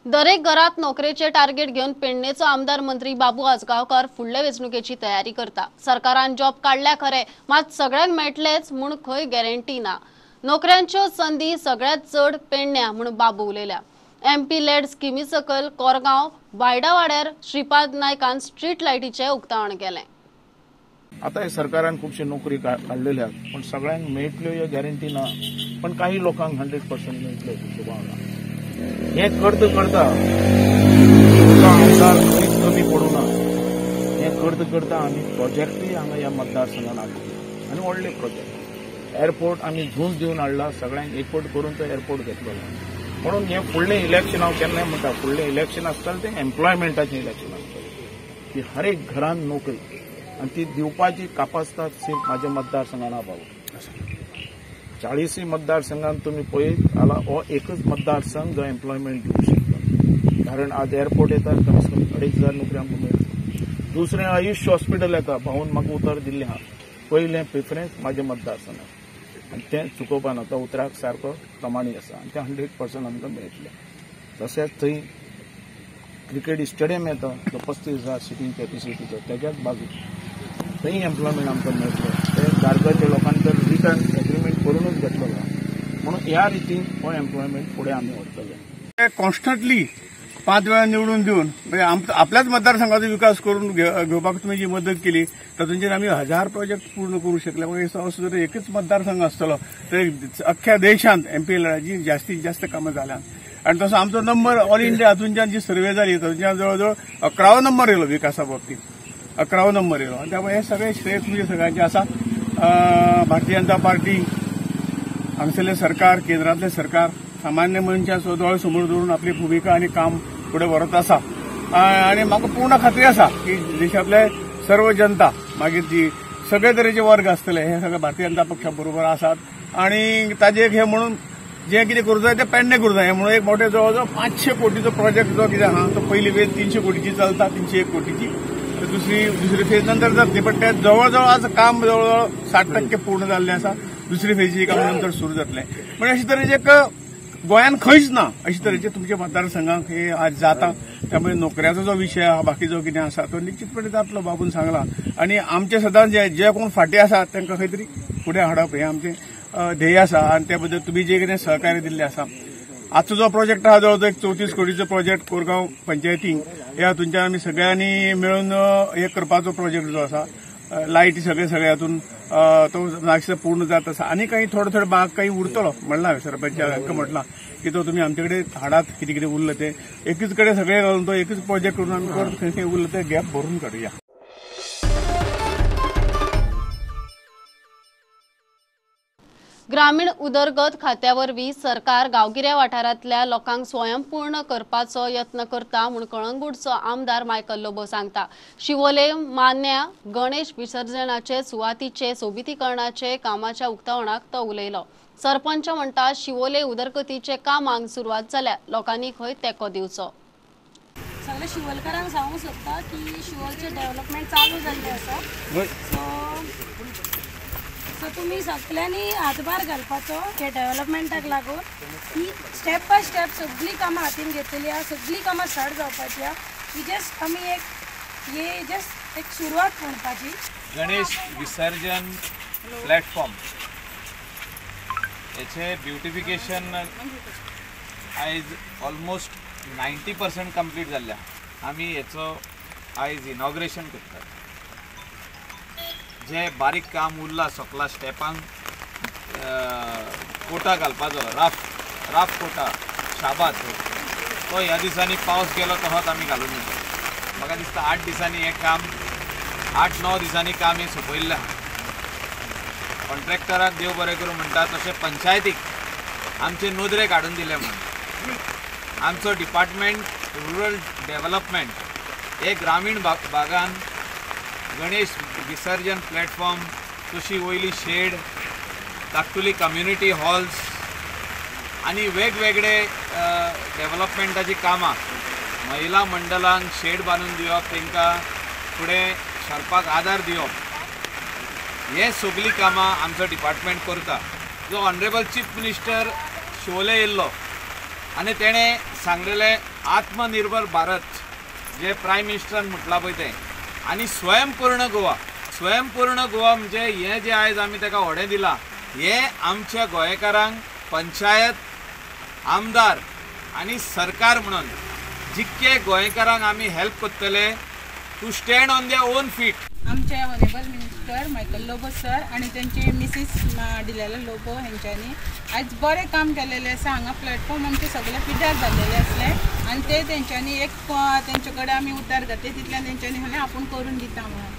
A: दरेक घरात नोकरेचे टार्गेट घेवन पेडणेचो आमदार मंत्री बाबू आजगांवकार फुडले वेंचणुकेची तयारी करता. सरकारान जॉब काडल्या खरे, मात सगळ्यांक मेळटलेच म्हूण खंय गॅरंटी ना. नोकऱ्यांच्यो संदी सगळ्यांत चड पेडण्या म्हूण बाबू उलयल्या. एमपी लेड स्किमी सकयल कोरगांव बायडावाड्यार श्रीपाद नायकान स्ट्रीट लायटीचें उक्तावण केलें.
M: आतां सरकारान खुबशे नोकरी काडलेले आसात, पूण सगळ्यांक मेळटल्यो ह्यो गॅरंटी ना, पण काही लोकांक 100% मेळटल्यो हिशोबा ना. हें करता करता आमदार खंयच कमी पडूं ना. हें करता करता आमी प्रोजेक्टूय हांगा ह्या मतदारसंघान हाडले आनी व्हडले प्रोजेक्ट. एअरपोर्ट आमी झूज दिवन हाडला, सगळ्यांक एकवट करून तो एअरपोर्ट घेतलो. म्हणून हें फुडलें इलेक्शन हांव केन्नाय म्हणटा, फुडलें इलेक्शन आसतलें तें एम्प्लॉयमेंटाचें इलेक्शन आसतलें, की हर एक घरान नोकरी आनी ती दिवपाची कापास्ताद सिर्फ म्हाज्या मतदारसंघान बाबू. 40 मतदारसंघान तुमी पळयत जाल्यार हो एकच मतदारसंघ जो एम्प्लॉयमेंट दिवंक शकता. कारण आज एअरपोर्ट येता, कमीत कमी 2500 नोकरी आमकां मेळटा. दुसरें आयुश्य हॉस्पिटल येता, भाऊन म्हाका उतर दिल्लें आहा, पयलें प्रिफरन्स म्हाज्या मतदारसंघाक. आनी तें चुकोवपाना, तो उतराक सारको प्रमाणीक आसा आनी तें 100% आमकां मेळटलें. तशेंच थंय क्रिकेट स्टेडियम येता जो 35,000 सिटींग कॅपेसिटीचो, तेज्याच बाजूक थंय एम्प्लॉयमेंट आमकां मेळटलें. ते कारगळच्या लोकांनी तर रिटर्न एग्रीमेंट करूनच घेतलो म्हणून ह्या रितीन हो एम्प्लॉयमेंट फुडें आमी व्हरतले.
N: कॉन्स्टंटली 5 वेळा निवडून दिवन म्हणजे आपल्याच मतदारसंघाचो विकास करून घेवपाक तुमी जी मदत केली तातूंचेर आमी 1000 प्रोजेक्ट पूर्ण करूंक शकले. म्हणजे असो जर एकच मतदारसंघ आसतलो तर अख्ख्या देशांत एमपीएलआयची जास्तीत जास्त कामां जाल्यात. आनी तसो आमचो नंबर ऑल इंडिया हातूंच्यान जी सर्वे जाली तातूंच्यान जवळ जवळ 11वो नंबर येयलो विकासा बाबतींत, 11वो नंबर येयलो. आनी त्यामुळे हे सगळे श्रेय तुमचे सगळ्यांचे आसा. भारतीय जनता पार्टी, हांगसरलें सरकार, केंद्रांतलें सरकार सामान्य मनशां दोळे समोर दवरून आपली भुमिका आनी काम फुडें व्हरत आसा. आनी म्हाका पूर्ण खात्री आसा की देशांतले सर्व जनता मागीर ती सगळे तरेचे वर्ग आसतले हे सगळे भारतीय जनता पक्षा बरोबर आसात. आनी ताजे एक हे म्हणून जें कितें करूं जाय तें पेडणे करूं जाय म्हणून एक मोठे जवळ जवळ 500 कोटीचो प्रोजेक्ट जो कितें आहा तो पयली फेज 300 कोटीची चलता, 301 कोटीची, दुसरी फेज नंतर जातली. पण ते जवळ जवळ आज काम जवळ जवळ 60% पूर्ण जाल्लें आसा. दुसरी फेजीची काम नंतर सुरू जातलें. म्हणजे अशे तरेचे एक गोंयांत खंयच ना अशे तरेचे तुमच्या मतदारसंघाक हे आज जाता. त्यामुळे नोकऱ्याचो जो विशय आहा बाकी जो कितें आसा तो निश्चितपणे जातलो बाबून सांगला. आनी आमचे सदांच जे कोण फाटीं आसा तांकां खंय तरी फुडें हाडप हें आमचें ध्येय आसा. आनी त्या बद्दल तुमी जे कितें सहकार्य दिल्लें आसा. आजचो जो प्रोजेक्ट आहा जवळ जवळ एक 34 कोटीचो प्रोजेक्ट कोरगांव पंचायतींक ह्या हातूंच्यान आमी सगळ्यांनी मेळून हे करपाचो प्रोजेक्ट जो आसा लायट सगळे सगळे हातून तो नागरिक पूर्ण जात आसा. आनी काही थोडो थोडो भाग काही उरतलो म्हणलां हांवें सरपंचा हांकां म्हटलां की तो तुमी आमचे कडेन हाडात कितें कितें उरलें तें एकूच कडेन सगळें घालून तो एकूच प्रोजेक्ट करून आमी परत खंय खंय उरलें तें गॅप भरून काडुया.
A: ग्रामीण उदरगत खात्यावरवीं सरकार गांवगिऱ्या वाठारांतल्या लोकांक स्वयंपूर्ण करपाचो यत्न करता म्हूण कळंगूटचो आमदार मायकल लोबो सांगता. शिवोले मान्या गणेश विसर्जनाचे सुवातीचे सोबितीकरणाचे कामाच्या उक्तावणाक तो उलयलो. सरपंच म्हणटा शिवोले उदरगतीचे कामांक सुरवात जाल्या, लोकांनी खंय तेंको दिवचो.
O: सगळे शिवोलकारांक सांगूंक सोदता की शिवोलचें डेव्हलपमेंट चालू जाल्लें आसा. सो तुमी सगळ्यांनी हातभार घालपाचो हे डेव्हलपमेंटाक लागून. ही स्टेप बाय स्टेप सगळीं कामां हातीन घेतलेली आहा, सगळीं कामां स्टार्ट जावपाची आहा. ही जस्ट आमी एक हे जस्ट एक सुरवात म्हणपाची.
P: गणेश विसर्जन प्लॅटफॉर्म हेचे ब्युटिफिकेशन आयज ऑलमोस्ट 90% कंप्लीट जाल्ल्या. आमी हेचो आयज इनॉग्रेशन करतात. जे बारीक काम उरला सकला स्टेपांक कोटा घालपाचो राफ कोटा शाबाद तो ह्या दिसांनी पावस गेलो तसोच आमी घालून दिता. म्हाका दिसता 8 दिसांनी हें काम 8-9 दिसांनी काम हें सोंपयल्लें आहा. कॉन्ट्रॅक्टराक देव बरें करूं म्हणटा तशें पंचायतीक आमचे नदरेक हाडून दिलें म्हणून. आमचो डिपार्टमेंट रुरल डेव्हलपमेंट हे ग्रामीण भागान गणेश विसर्जन प्लॅटफॉर्म, तशी वयली शेड, धाकटुली कम्युनिटी हॉल्स आनी वेगवेगळे डेव्हलपमेंटाची कामां महिला मंडळांक शेड बांदून दिवप, तांकां फुडें सरपाक आदार दिवप, हे सगळीं कामां आमचो डिपार्टमेंट करता. जो ऑनरेबल चीफ मिनिस्टर शिवोले येयल्लो आनी तेणें सांगलेलें आत्मनिर्भर भारत जे प्रायम मिनिस्टरान म्हटलां पळय तें, आनी स्वयंपूर्ण गोवा. स्वयंपूर्ण गोवा म्हणजे हें जें आयज आमी ताका होडें दिलां हें आमच्या गोंयकारांक पंचायत, आमदार आनी सरकार म्हणून जितके गोंयकारांक आमी हेल्प करतले to stand on their own feet.
Q: आमचे honourable minister Michael Lobo sir आनी तेंची मिसीस डिलायला लोबो हेंच्यांनी आयज बरें काम केलेलें आसा. हांगा प्लॅटफॉर्म आमचे सगळे पिड्ड्यार जाल्लेले आसले आनी ते तेंच्यांनी एक तेंचे कडेन आमी उतार घातले तितल्यान तेंच्यांनी म्हणलें आपूण करून दिता म्हणून.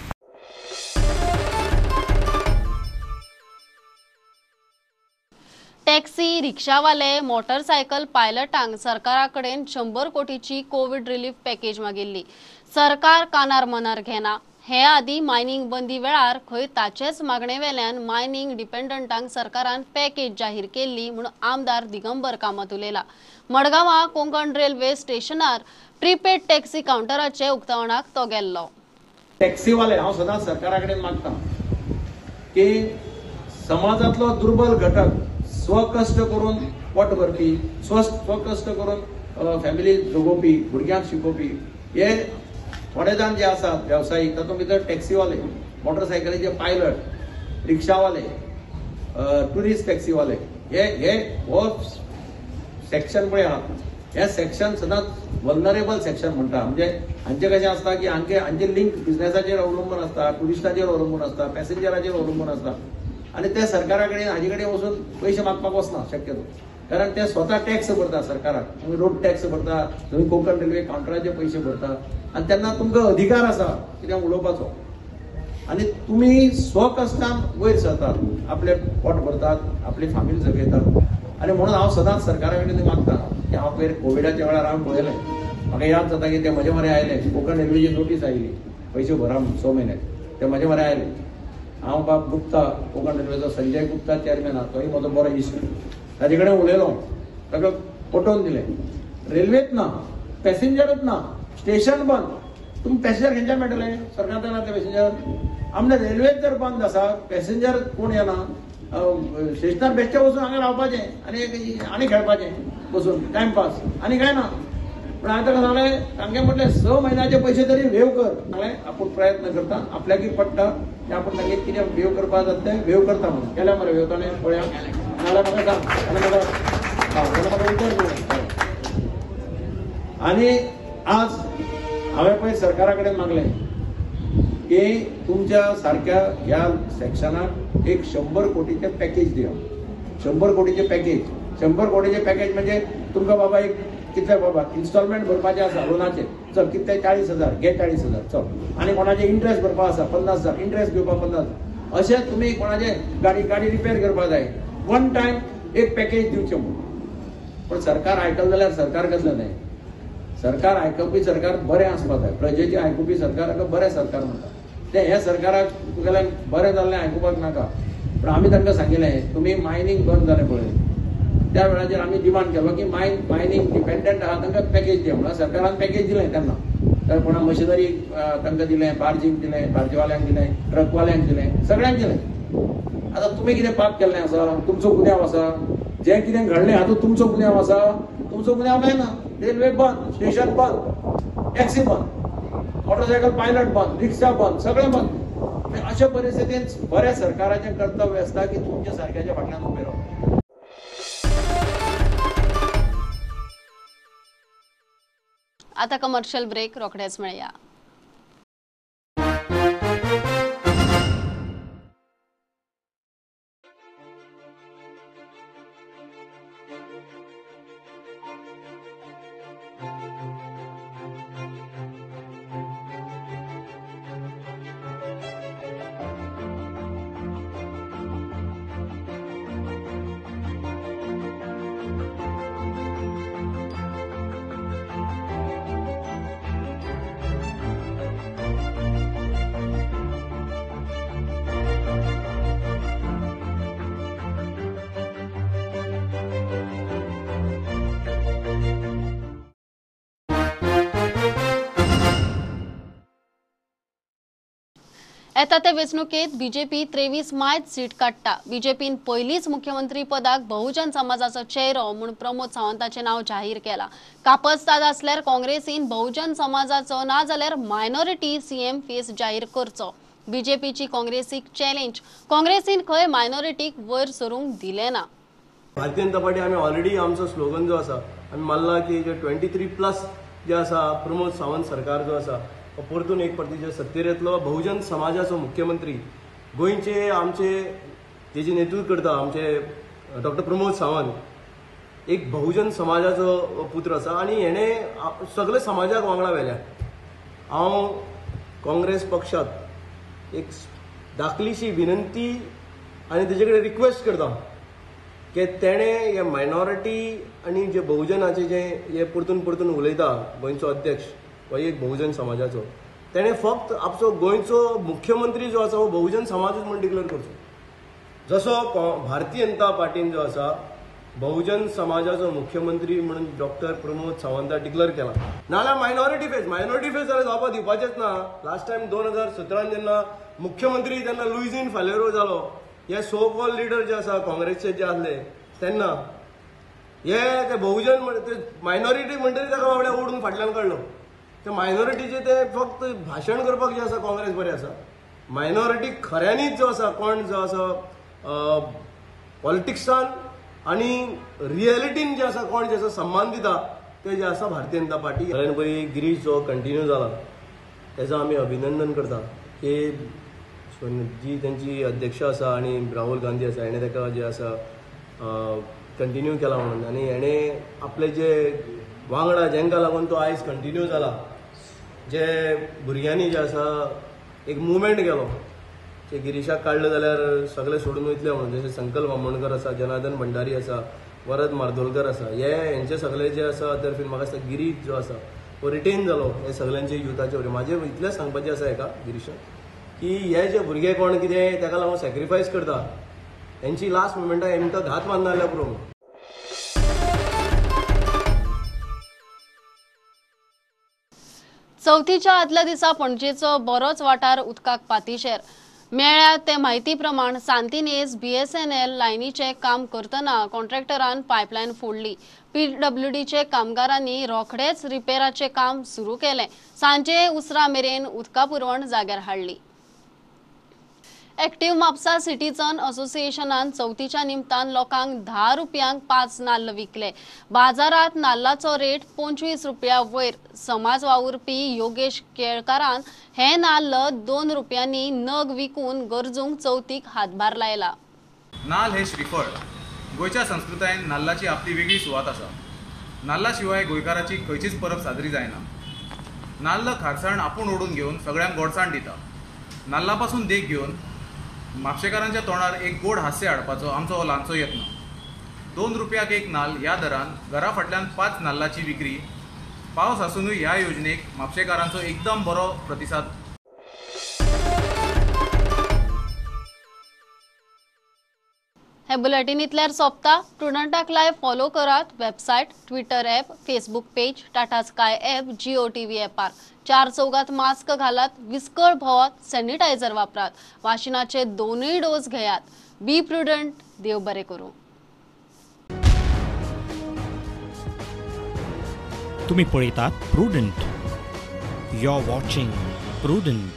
A: टॅक्सी, रिक्षावाले, मोटरसायकल पायलटांक सरकारा कडेन 100 कोटीची कोविड रिलीफ पॅकेज मागिल्ली. सरकार कानार मनार घेना. हे आदी मायनिंग बंदी वेळार खंय ताचेच मागणे वेल्यान मायनिंग डिपेंडंटांक सरकारान पॅकेज जाहीर केल्ली म्हूण आमदार दिगंबर कामत उलयला. मडगांवां कोंकण रेल्वे स्टेशनार प्रीपेड टॅक्सी कावंटराचे उक्तावणाक तो गेल्लो.
R: टॅक्सीवाले हांव सदांच सरकारा कडेन मागता की
C: समाजांतलो दुर्बल घटक, स्वकश्ट करून पोट भरपी, स्वकश्ट करून फॅमिली जगोवपी, भुरग्यांक शिकोवपी, हे थोडे जाण जे आसात वेवसायीक, तातूंत भितर टॅक्सीवाले, मोटरसायकलीचे पायलट, रिक्षावाले, ट्युरिस्ट टॅक्सीवाले, हे हे हो सेक्शन पळय आहा, हे सेक्शन सदांच वल्नरेबल सेक्शन म्हणटा. म्हणजे हांचे कशें आसता की हांचे लिंक बिजनेसाचेर अवलंबून आसता, ट्युरिस्टाचेर अवलंबून आसता, पॅसेंजराचेर अवलंबून आसता आनी ते सरकारा कडेन हाजे कडेन वचून पयशे मागपाक वचना शक्यतो, कारण ते स्वता टॅक्स भरता सरकाराक, तुमी रोड टॅक्स भरता, तुमी कोंकण रेल्वे काउंटराचे पयशे भरता आनी तेन्ना तुमकां अधिकार आसा कितें उलोवपाचो आनी तुमी स्वकश्टान वयर सरतात, आपले पोट भरतात, आपली फामील जगयतात. आनी म्हणून हांव सदांच सरकारा कडेन मागता की हांव पयर कोविडाच्या वेळार हांवें पळयलें, म्हाका याद जाता की ते म्हजे मरे आयले, कोंकण रेल्वेची नोटीस आयली पयशे भरा म्हणून 6 म्हयन्याक, ते म्हजे मरे आयले. हांव बाब गुप्ता, कोंकण रेल्वेचो संजय गुप्ता चेअरमॅन आहा, तोय म्हजो बरो इश्ट, ताजे कडेन उलयलो, ताका पटोवन दिलें रेल्वेत ना, पॅसेंजरच ना, स्टेशन बंद, तुमी पॅसेंजर खंयच्यान मेळटले, सरकार ना ते पॅसेंजर. आमचे रेल्वेत जर बंद आसा, पॅसेंजर कोण येना, स्टेशनार बेश्टे वचून हांगा रावपाचें आनी आनी खेळपाचें बसून टायमपास आनी कांय ना. पूण हांवें ताका सांगलें, तांगे म्हटलें 6 म्हयन्याचे पयशे तरी वेव कर. सांगलें आपूण प्रयत्न करता, आपल्याकय पडटा की आपूण तांगे कितें वेव करपाक जाता तें वेव करता म्हणून. केल्या मरे वेव ताणें, पळया नाल्यार म्हाका सांग, ताणें म्हाका उतर दिलें. आनी आज हांवें पळय सरकारा कडेन मागलें की तुमच्या सारक्या ह्या सेक्शनाक एक 100 कोटीचें पॅकेज दिया. 100 कोटीचें पॅकेज, 100 कोटीचें पॅकेज म्हणजे तुमकां बाबा एक कितले बाबा इन्स्टॉलमेंट भरपाचें आसा लोनाचे, चल कितले 40,000 घे, 40,000 चल, आनी कोणाचे इंट्रस्ट भरपा आसा 50,000, इंट्रस्ट घेवपाक 50,000, अशें तुमी कोणाचे गाडी रिपेर करपाक जाय, वन टायम एक पॅकेज दिवचें म्हणून. पण सरकार आयकलें जाल्यार सरकार कसलें न्हय, सरकार आयकुपी सरकार बरें आसपाक जाय, प्रजेचें आयकुपी सरकार बरें सरकार म्हणटा तें. ह्या सरकाराक तुगेलें बरें जाल्लें आयकुपाक नाका. पूण आमी तांकां सांगिल्लें तुमी मायनींग बंद जालें पळय त्या वेळाचेर आमी डिमांड केलो की मायनींग डिपेंडंट आहा तांकां पॅकेज दिया म्हणून. सरकारान पॅकेज दिलें तेन्ना, तर कोणा मशिनरी तांकां दिलें, बार्जीक दिलें, बार्जीवाल्यांक दिलें, ट्रकवाल्यांक दिलें, सगळ्यांक दिलें. आतां तुमी कितें पाप केल्लें आसा, तुमचो गुन्यांव आसा, जें कितें घडलें हातूंत तुमचो गुन्यांव आसा, तुमचो गुन्यांव कांय ना. रेल्वे बंद, स्टेशन बंद, टॅक्सी बंद, मोटरसायकल पायलट बंद, रिक्षा बंद, सगळें बंद. अशा परिस्थितींत बऱ्या सरकाराचें कर्तव्य आसता की तुमच्या सारक्याच्या फाटल्यान उबें रावप.
A: आता कमर्शियल ब्रेक, रोखडेच मेळया. येता ते वेंचणुकेत बीजेपी 23 मायत सीट काडटा. बीजेपीन पयलींच मुख्यमंत्री पदाक बहुजन समाजाचो चेहरो म्हूण प्रमोद सावंताचें नांव जाहीर केलां. कापस्ताद आसल्यार काँग्रेसीन बहुजन समाजाचो ना जाल्यार मायनॉरिटी सीएम फेस जाहीर करचो. बीजेपीची काँग्रेसीक चॅलेंज, काँग्रेसीन खंय मायनॉरिटीक वयर सरूंक दिलें ना.
R: भारतीय जनता पार्टी आमी ऑलरेडी आमचो स्लोगन जो आसा आमी मानला की जे 23+ जे आसा प्रमोद सावंत सरकार जो आसा परतून एक फावटी जे सत्तेर येतलो, बहुजन समाजाचो मुख्यमंत्री, गोंयचे आमचे जेजे नेतृत्व करता आमचे डॉक्टर प्रमोद सावंत एक बहुजन समाजाचो पुत्र आसा आनी हेणें सगळे समाजाक वांगडा व्हेल्या. हांव काँग्रेस पक्षाक एक दाखलीशी विनंती आनी तेजे कडेन रिक्वेस्ट करता की तेणें हे मायनॉरिटी आनी जे बहुजनाचे जे हे परतून परतून उलयता गोंयचो अध्यक्ष हो एक बहुजन समाजाचो, तेणें फक्त आपलो गोंयचो मुख्यमंत्री जो आसा हो बहुजन समाजूच म्हूण डिक्लेअर करचो. जसो भारतीय जनता पार्टीन जो आसा बहुजन समाजाचो मुख्यमंत्री म्हणून डॉक्टर प्रमोद सावंता डिक्लेअर केला. नाजाल्यार मायनॉरिटी फेज, मायनॉरिटी फेज जाल्यार जावपाक दिवपाचेच ना. लास्ट टायम 2017 जेन्ना मुख्यमंत्री जेन्ना लुईझीन फालेरो जालो हे सो कॉल लिडर जे आसा काँग्रेसचे जे आसले तेन्ना हे ते बहुजन ते मायनॉरिटी म्हणटरी ताका बाबड्या ओडून फाटल्यान काडलो. ते मायनॉरिटीचे ते फक्त भाशण करपाक जे आसा काँग्रेस बरें आसा, मायनॉरिटी खऱ्यांनीच जो आसा कोण जो आसा पॉलिटिक्सान आनी रियलिटीन जे आसा कोण जे आसा सम्मान दिता ते जे आसा भारतीय जनता पार्टी. सगळ्यान पयलीं गिरीश जो कंटिन्यू जाला तेजो आमी अभिनंदन करता की जी तेंची अध्यक्ष आसा आनी राहुल गांधी आसा हेणें ताका जे आसा कंटिन्यू केला म्हणून, आनी हेणें आपले जे वांगडा जेंकां लागून तो आयज कंटिन्यू जाला, जे भुरग्यांनी जे आसा एक मुवमेंट केलो जे गिरीशाक काडलो जाल्यार सगळे सोडून वयतले म्हणून, जशें संकल्प आमोणकर आसा, जनार्दन भंडारी आसा, वरद मार्दोलकर आसा, हे हेंचे सगळे जे आसा तर्फेन म्हाका दिसता गिरीश जो आसा हो रिटेन जालो हे सगळ्यांचे युथाचे वरवीं. म्हाजें इतलेंच सांगपाचें आसा हेका गिरीशाक की हे जे भुरगे कोण कितें ताका लागून सॅक्रिफायस करता हेंची लास्ट मुमेंटाक हेमकां घात मारना जाल्यार पुरो.
A: चवथीच्या आदल्या दिसा पणजेचो बरोच वाठार उदकाक पातिशेर मेळ्ळ्या ते म्हायती प्रमाण सांतिनेज BSNL लायनीचें काम करतना कॉन्ट्रॅक्टरान पायपलायन फोडली. PWDचे कामगारांनी रोखडेच रिपेराचें काम सुरू केलें. सांजे उसरा मेरेन उदका पुरवण जाग्यार हाडली. एक्टिव्ह म्हापसा सिटीजन असोसिएशनान चवथीच्या निमतान लोकांक 10 रुपयांक 5 नाल्ल विकले. बाजारात नाल्लाचो रेट 25 रुपया वयर. समाज वावुरपी योगेश केळकारान हे नाल्ल 2 रुपयांनी नग विकून गरजूंक चवथीक हातभार लायला.
P: नाल्ल हे श्रीफळ. गोंयच्या संस्कृतायेन नाल्लाची आपली वेगळी सुवात आसा. नाल्ला शिवाय गोंयकाराची खंयचीच परब साजरी जायना. नाल्ल खारसाण आपूण ओडून घेवन सगळ्यांक गोडसाण दिता. नाल्ला पासून देख घेवन म्हापशेकारांच्या तोंडार एक गोड हास्य हाडपाचो आमचो हो ल्हानसो यत्न. 2 रुपयाक एक नाल्ल ह्या दरान घरा फाटल्यान 5 नाल्लाची विक्री. पावस आसुनूय ह्या योजनेक म्हापशेकारांचो एकदम बरो प्रतिसाद.
A: हे बुलेटिन इतल्यार सोंपता. प्रुडंटाक लायव्ह फॉलो करात website, Twitter app, Facebook page, Tata Sky app, Jio TV ॲपार. 4 चौगात मास्क घालात, विस्कळ भोवात, सॅनिटायझर वापरात, वाशिनाचे 2 डोस घेयात. Be prudent. देव बरें करूं.
S: तुम्ही पळयतात Prudent. You are watching Prudent.